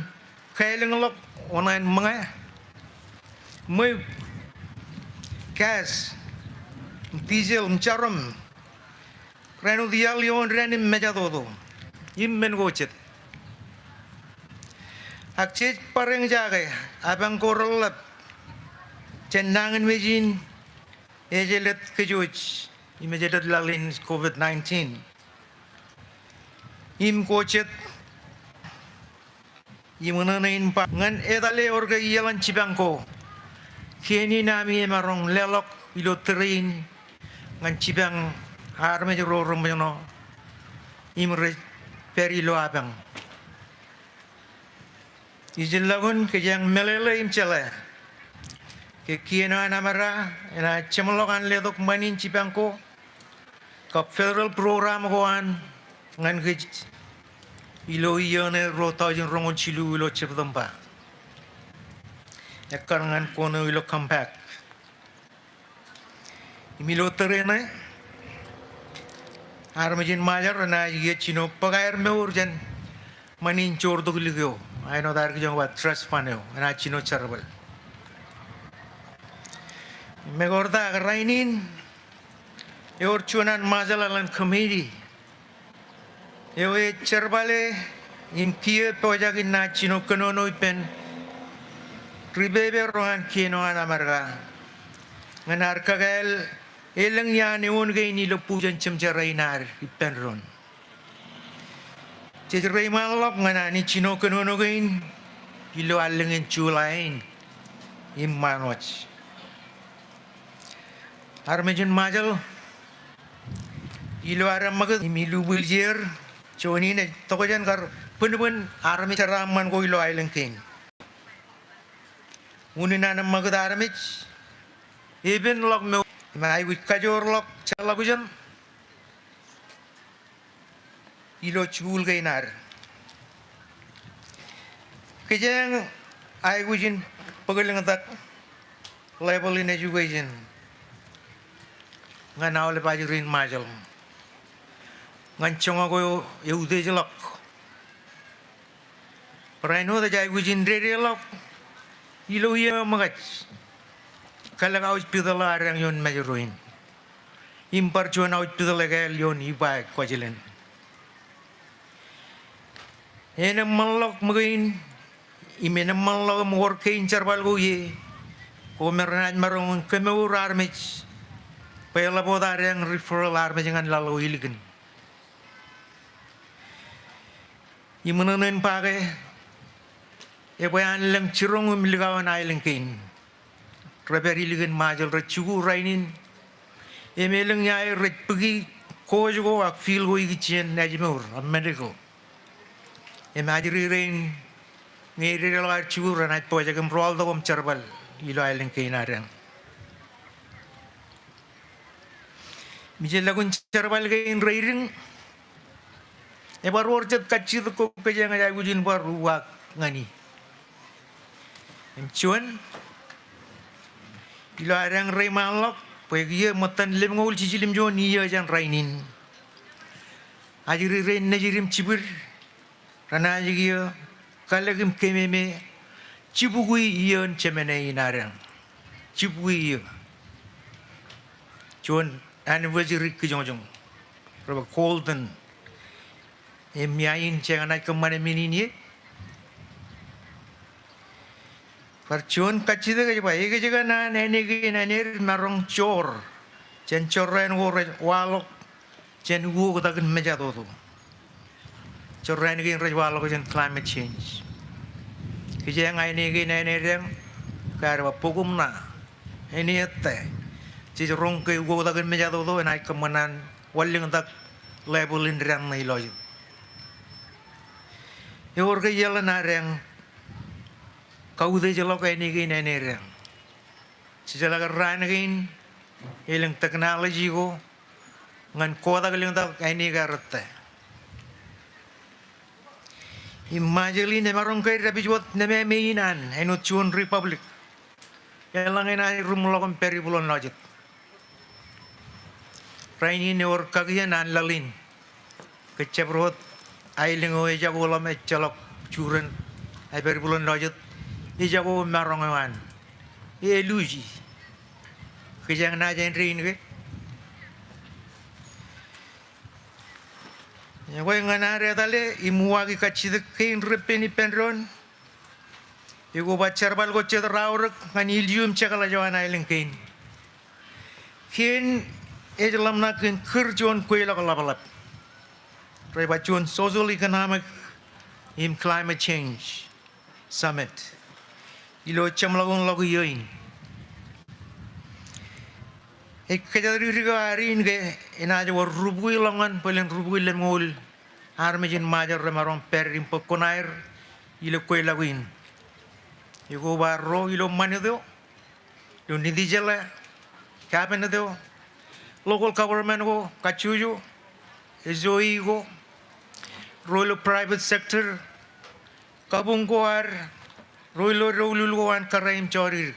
kālōñḷọk oṇāān ṃōñā, ṃweiuk, gas, im diesel, im jarom, raan wōt iaḷ ioon dān im mejatoto im men ko jet. Ak jej bar eñjake apañ ko reḷap jān nañinmej in ejelōt kōjwōj im ejelōt laḷ in COVID nineteen. Im ko jet iṃōṇōṇō in ba ñan etale ewōr ke iaḷan jipañ ko, kien in ami emaroñ leḷọk ilo tōre in ñan jipañ armej ro reṃōjṇọ im rej pād ilo apañ. Ijellọkun kōjeañ meḷeḷe im jeḷā ke kien eo an Amedka enaaj jeṃḷọk an letok ṃani in jipañ ko kab federal program ko an ñan kōj ilo iiō ṇe ruo taujin roñoul jilu ilo September ekkar ñan kōn eo ilo Compact. Im ilo tōre ṇe armej in Ṃajeḷ renaaj iiō jino bōk aer mour jān ṃani in joortoklik eo, āinwōt aer kijoñ ba trust fund eo, enaaj jino jerbal. Mekorta ak rainin ewōr juon an Marshall Islands Committee eo ej jerbale im kiiō pojak in naaj jino kōnono ippān ri pepe ro an kien eo an Amedka ñan ad kakāāl elōñ iaan eoon kein ilo bujen jemjerā in ad ippān doon. Jej reiṃaanḷọk ñan Anij jino kōnono kein ilo allōñ in July in im ṃaan wōj. Armej in Ṃajeḷ ilo ad ṃakūt im ilubwiljier, juon in ej tokjān kar bōnbōn armej jeraaṃṃan ko ilo aelōñ kein. Unin an ṃakūt armej epenḷọk mour im aikuj kajoorḷọk jeḷọkjeṇ ilo jikuuḷ kein ad. Kōjeañ aikuj in bōklōñtak level in education ñan aolep ajri in Ṃajeḷ ñan joñak eo eutiejḷọk. Barāinwōt ej aikuj in dedeḷọk ilo iiō eo ṃōkaj, kalōk aujpitōḷ eo adeañ ioon Mājro in im bar juon aujpitōḷ ekāāl ioon Ebeye, Kuwajleen. En eṃṃanḷọk ṃōkein im en eṃṃanḷọk im wōr kein jerbal ko ie, ko me renaaj maroñ in kemour armej bwe eḷap wōt adeañ referral armej ñan laḷ ko ilikin. Iṃōṇōṇō in ba ke ebwe an lōñ jiroñ im likao in aelōñ kein rej pād ilikin Ṃajeḷ rej jiku rainin im elōñ ia rej bōki course ko ak field ko ikijjien ājmour ak medical. Im ajri rein ñe ededeḷọk aer jiku renaaj pojak im rọọltok im jerbal ilo aelōñ kein adeañ. Im ijellọkun jerbal kein reidik, ebar wōr jet kajjitōk ko kōjeañ ej aikuj in bar uwaak ñan e. Im juon, ilo adeañ reiṃaanḷọk bwe kiiō ṃōttan lemñoul jiljilimjuon iiō jān rainin, ajri rein nejid im jibwid renaaj kiiō kalōk im kememe jibukwi iiō in jemāne in adeañ. Jibukwi iiō. Juon anniversary kijoñjoñ. Rej ba golden. Im ia in jenaaj kōṃṃane men in ie. Bar juon kajjitōk ej ba, ekōjkan an āne kein āined maroñ joor jān jorrāān ko rej waḷọk jān uwoktakin mejatoto. Jorrāān kein rej waḷọk jān climate change. Kōjeañ āne kein āined eañ, kar ba bōk ṃōṇa, āne ettā, jej roñ ke uwoktakin mejatoto enaaj kōṃṃan an wanlōñtak level in dān ṇe ilo jet. Ewōr ke iaḷ in adeañ kautiejḷọk āne kein āined eañ. Jejeḷā ke raan kein elōñ technology ko ñan kotak lōñtak āne ko rettā. Im Ṃajeḷ in emaroñ ke dāpij wōt nemāmein an āinwōt juon republic. Eḷaññe enaaj ruṃḷọk im pād ibūḷōn lọjet. Rainin ewōr kakien an laḷ in. Kōjjab wōt aelōñ eo ejako ḷọk im ejjeḷọk juren, ej pād ibūḷōn lọjet, ejako maroñ eo an. Eluji. Kōjeañ naaj āindein ke? Ekwe ñan ad etale im uwaaki kajjitōk kein reppen ippān doon, eo ba jerbal ko jet raorōk ñan ilju im jekḷaj eo an aelōñ kein. Kein ej ḷōmṇak in kūr juon kweilọk ḷapḷap. Rej ba juon social economic im climate change summit ilo jeṃḷọkin ḷọk iiō in. Ej kōjatdikdik eo ad in ke enaaj wōr rubukwi ḷọk ñan bōlen rubukwi lemñoul armej in Ṃajeḷ remaroñ pād im bōk kuṇaer ilo kweilọk in. Eo ba ro ilo ṃanit eo, ilo Nitijeḷā, cabinet eo, local government ko kajjojo, S O E ko, ro ilo private sector, kabuñ ko ad, ro ilo doulul ko an kōrā im jọdikdik.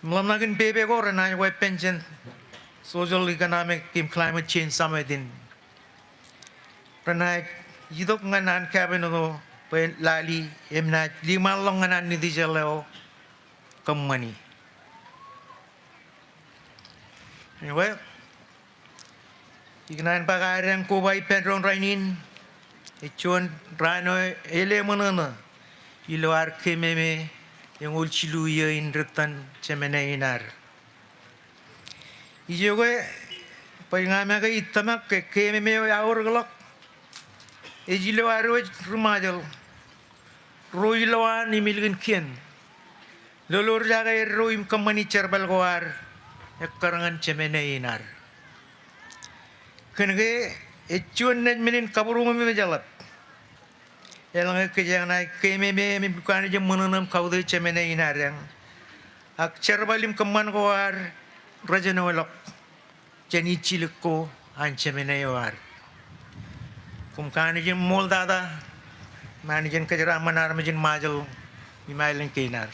Im ḷōmṇak in pepe ko renaaj weeppān jān social economic im climate change summit in. Renaaj itok ñan an cabinet eo bwe en lali im naaj liṃaanḷọk ñan an Nitijeḷā eo kōṃṃani. Anyway, ikōṇaan ba ke adeañ koba ippān doon rainin, ej juon raan eo eleṃōṇōṇō ilo ad kememe eñoul jilu iiō in rūttan jemāne in ad. Ijoke, bwe ña make ij tōmak ke kememe eo eaorōkḷọk, ej ilo ad wōj ri-Ṃajeḷ ro ilowaan im ilikin kien, lolorjake eddo im kōṃṃani jerbal ko ad ekkar ñan jemāne in ad. Kōnke ej juon naaj men in kabūroṃōm im ejeḷā. Eḷaññe kōjeañ naaj keememem im kanooj ṃōṇōṇō im kautiej jemāne in ad eñ, ak jerbal im kōṃṃan ko ad rej jenoḷọk jān ijjilōk ko an jemāne eo ad. Koṃ kanooj in ṃool tata, im Anij en kōjeraaṃṃan armej in Ṃajeḷ im aelōñ kein ad.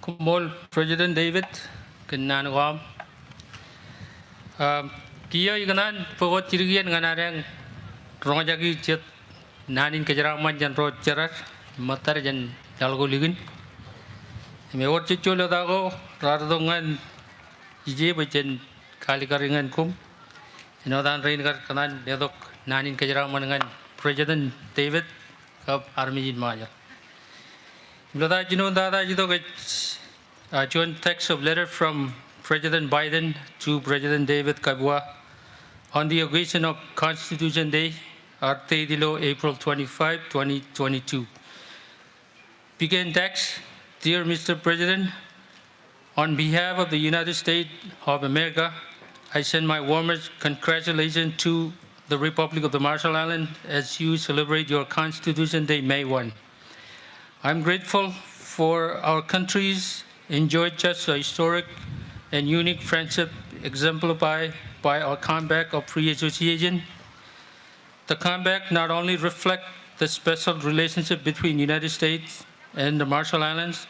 Koṃṃool President David kōn naan ko aṃ. Um, kiiō ikōṇaan bōk wōt jidik iien ñan adeañ roñjake jet naan in kōjeraaṃṃan jān ro jerar im ṃōttad jān iaḷ ko likin. Im ewōr jejjo letok ko raar itok ñan ije bwe jen kaalikkar ñan koṃ. Āinwōt an rein kar kōṇaan letok naan in kōjeraaṃṃan ñan President David kab armej in Ṃajeḷ. Im lota jinoin tata ej itok ej, uh, joint text of letter from President Biden to President David Kabua on the occasion of Constitution Day, ar date ilo April twenty-five, twenty twenty-two. Begin text. Dear Mister President, on behalf of the United States of America, I send my warmest congratulations to the Republic of the Marshall Islands as you celebrate your Constitution Day, May one. I'm grateful for our country's enjoyed such a historic and unique friendship exemplified by our Compact of Free Association. The compact not only reflects the special relationship between United States and the Marshall Islands,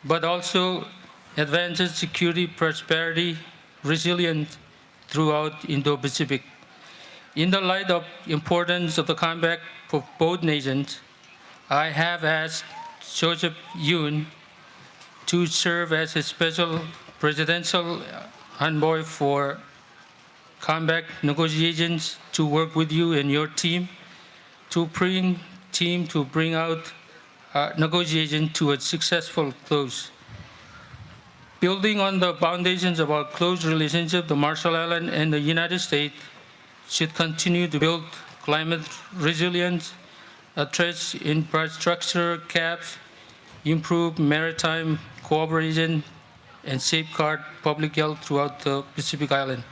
but also advances security, prosperity, resilience throughout Indo-Pacific. In the light of importance of the compact for both nations, I have asked Joseph Yun to serve as a special presidential envoy for compact negotiations to work with you and your team to bring, team to bring out, uh, negotiation to a successful close. Building on the foundations of our close relationship, the Marshall Islands and the United States should continue to build climate resilience, address infrastructure gaps, improve maritime cooperation, and safeguard public health throughout the Pacific Island.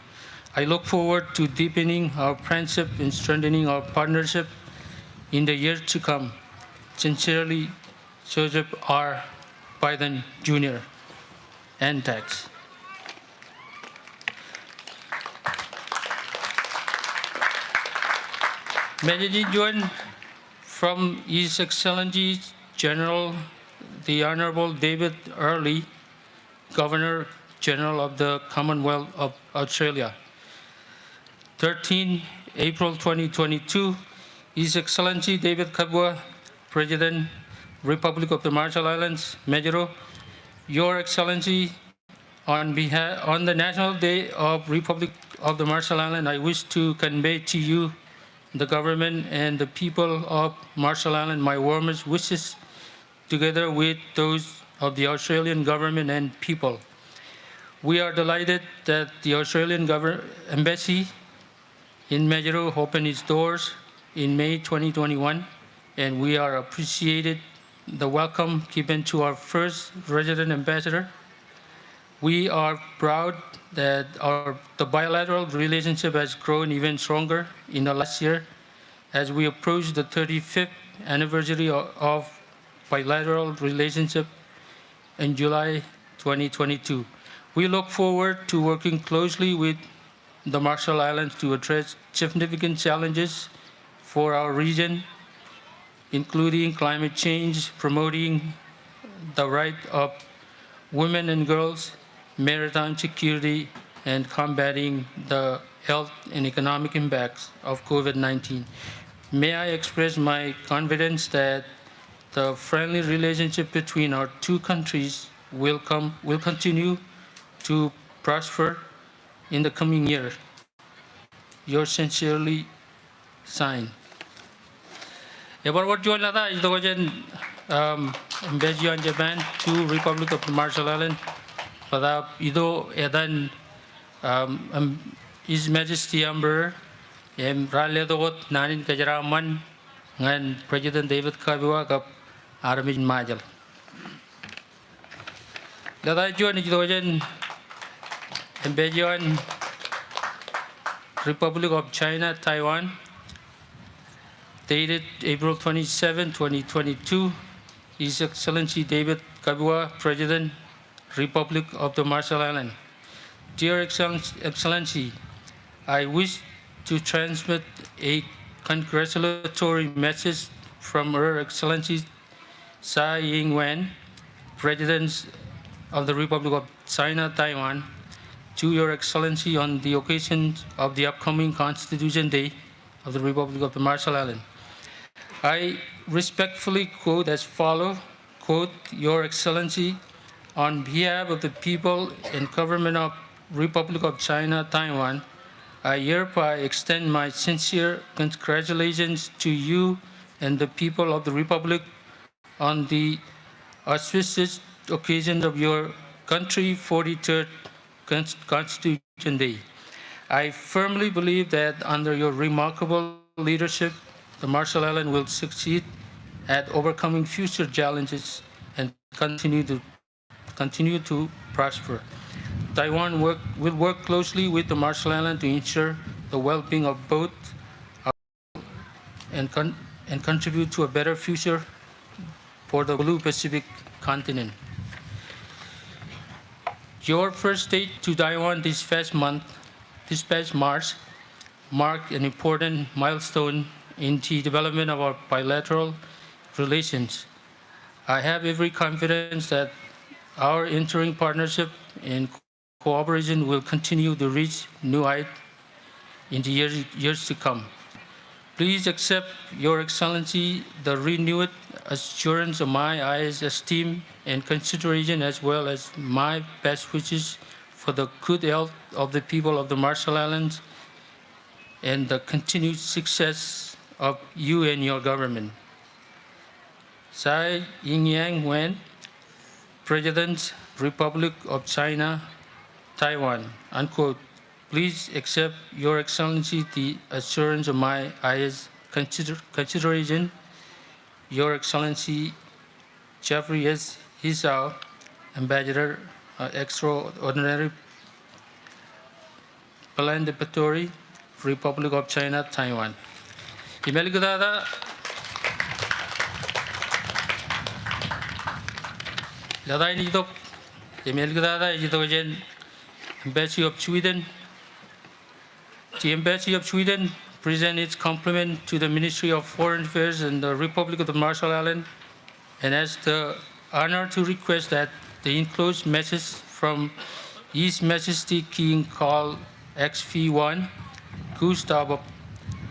I look forward to deepening our friendship and strengthening our partnership in the years to come. Sincerely, Joseph R. Biden Junior End text. Message in juon from His Excellency General the Honorable David Hurley, Governor General of the Commonwealth of Australia. Thirteen April twenty twenty-two, His Excellency David Kabua, President, Republic of the Marshall Islands, Majuro. Your Excellency, on behalf, on the National Day of Republic of the Marshall Islands, I wish to convey to you, the government and the people of Marshall Islands, my warmest wishes together with those of the Australian government and people. We are delighted that the Australian govern-, embassy in Majuro opened its doors in May twenty twenty-one, and we are appreciated the welcome given to our first resident ambassador. We are proud that our, the bilateral relationship has grown even stronger in the last year as we approach the thirty-fifth anniversary o-, of bilateral relationship in July twenty twenty-two. We look forward to working closely with the Marshall Islands to address significant challenges for our region, including climate change, promoting the right of women and girls, maritime security, and combating the health and economic impacts of COVID nineteen. May I express my confidence that the friendly relationship between our two countries will come, will continue to prosper in the coming year. Yours sincerely, signed. Ebar wōr juon leta ej itok jān um, Embassy eo an Japan to Republic of the Marshall Island, bōtab ito etan, um, um, His Majesty Emperor im raar letok wōt naan in kōjeraaṃṃan ñan President David Kabua kab armej in Ṃajeḷ. Lōta eo juon ej itok jān Embassy eo an Republic of China, Taiwan, dated April twenty-seven, twenty twenty-two, His Excellency David Kabua, President, Republic of the Marshall Island. Dear Excellen-, Excellency, I wish to transmit a congratulatory message from Her Excellency Tsai Ing-wen, President of the Republic of China, Taiwan, to Your Excellency on the occasion of the upcoming Constitution Day of the Republic of the Marshall Islands. I respectfully quote as follow, quote, Your Excellency, on behalf of the people and government of Republic of China, Taiwan, I hereby extend my sincere congratulations to you and the people of the Republic on the auspicious occasion of your country forty-third Cons-, Constitution Day. I firmly believe that under your remarkable leadership, the Marshall Islands will succeed at overcoming future challenges and continue to, continue to prosper. Taiwan work, will work closely with the Marshall Islands to ensure the well-being of both and con-, and contribute to a better future for the Blue Pacific continent. Your first state to Taiwan this past month, this past March, marked an important milestone in the development of our bilateral relations. I have every confidence that our enduring partnership and cooperation will continue to reach new heights in the years, years to come. Please accept, Your Excellency, the renewed assurance of my highest esteem and consideration, as well as my best wishes for the good health of the people of the Marshall Islands and the continued success of you and your government. Tsai Ing-wen, President, Republic of China, Taiwan, unquote. Please accept, Your Excellency, the assurance of my highest consider-, consideration, Your Excellency Jeffrey S. Hisao, Ambassador, uh, Extraordinary Plenipotentiary, Republic of China, Taiwan. Im āliktata, lōta in ej itok, im āliktata ej itok jān Embassy of Sweden. The Embassy of Sweden presents its compliments to the Ministry of Foreign Affairs and the Republic of the Marshall Islands and has the honor to request that the enclosed message from His Majesty King Carl X V one, Gustav of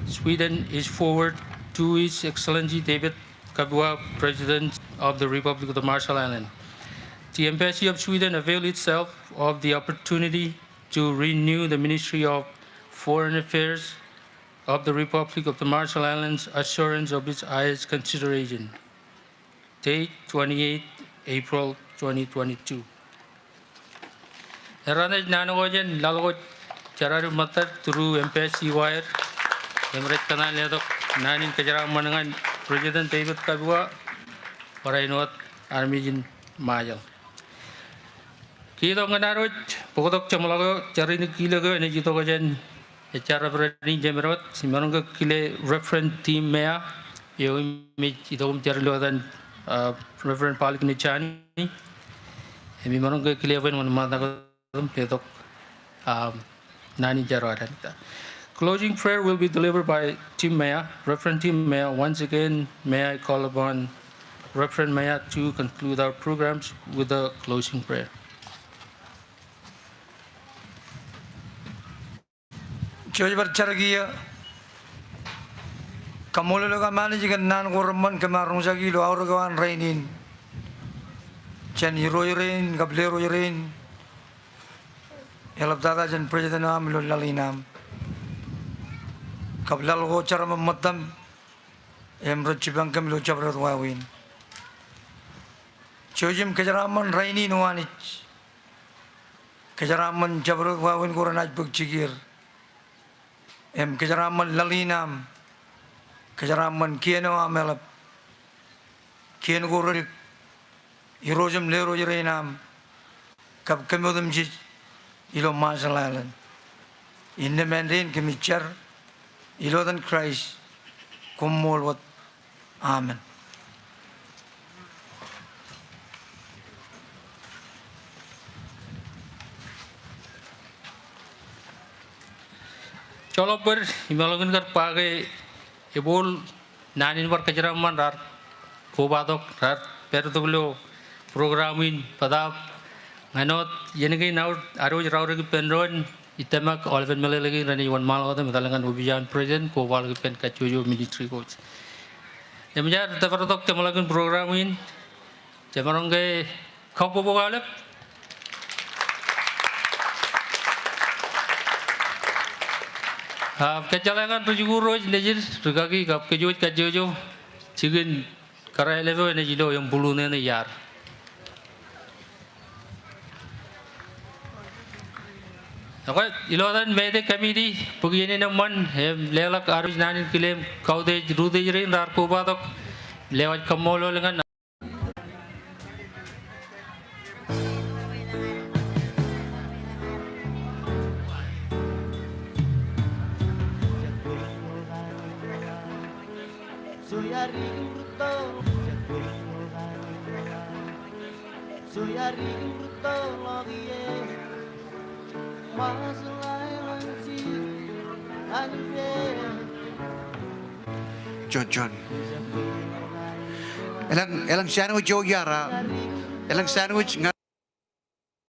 Sweden, is forwarded to His Excellency David Kabua, President of the Republic of the Marshall Islands. The Embassy of Sweden avails itself of the opportunity to renew the Ministry of Foreign Affairs of the Republic of the Marshall Islands assurance of its highest consideration. Date twenty-eight April twenty twenty-two. Eran ej naan ko jān laḷ ko jeraad im ṃōttad through embassy wire. Im rej kōṇaan letok naan in kōjeraaṃṃan ñan President David Kabua, barāinwōt armej in Ṃajeḷ. Kiitok ñan ad wōj, bōktok jeṃḷọk eo, jar in kile eo enaaj itok jān ejja reverend in jemed wōt, imaroñ ke kile Reverend Tim Meyer, eo im ej itok im jar ilo etan, ah, Reverend Palik Nejani. Im imaroñ ke kile bwe en wōnṃaantak im letok, um, naan in jar eo ad. Closing prayer will be delivered by Tim Meyer. Reverend Tim Meyer, once again, may I call upon Reverend Meyer to conclude our programs with a closing prayer. Jouj bar jar kiiō. Kaṃṃoolol eok Anij kōn naan ko reṃṃan kōm ar roñjake ilo aorōk eo an rainin. Jān irooj rein kab lerooj rein. Eḷaptata jān President eo aṃ ilo laḷ in aṃ. Kab laḷ ko jeram im ṃōttam im rej jipañ kōm ilo jabdewōt wāween. Jouj im kōjeraaṃṃan rainin eo Anij. Kōjeraaṃṃan jabdewōt wāween ko renaaj bōk jikier. Im kōjeraaṃṃan laḷ in aṃ. Kōjeraaṃṃan kien eo aṃ eḷap. Kien ko redik. Irooj im lerooj rein aṃ. Kab kōm otemjej ilo Marshall Island. Innām āindein kōmij jar ilo etan Kraist, koṃṃool wōt. Amen. Joḷọk bōd im eḷọkin kar ba ke ebooḷ naan in bar kōjeraaṃṃan raar kobatok, raar pād tok ilo program in bōtaab ñan wōt iien kein ad, ad wōj raorōk ippān doon, itōmak aolepen meḷeḷe kein renaaj wōnṃaanḷọk wōt im etal ñan opiij eo an president, kobaḷọk ippān kajjojo ministry ko wōj. Eṃōj ad tōpar tok jeṃḷọkin program in, jemaroñ ke kabbokbok aolep. Ak kōjjeḷā ñan ri-jikuuḷ ro wōj nejid, rikaki kab kōj wōj kajjojo, jikin kōrā elep eo enaaj ilo eṃbulu ṇe ṇe iar. Ekwe, ilo etan Mete committee, bōk iien in eṃṃan, im leḷọk ad wōj naan in kile im kautiej, ri-utiej rein raar kobatok, lewōj kaṃṃoolol ñan Juon, juon. Elōñ, elōñ sandwich eo iar, elōñ sandwich ña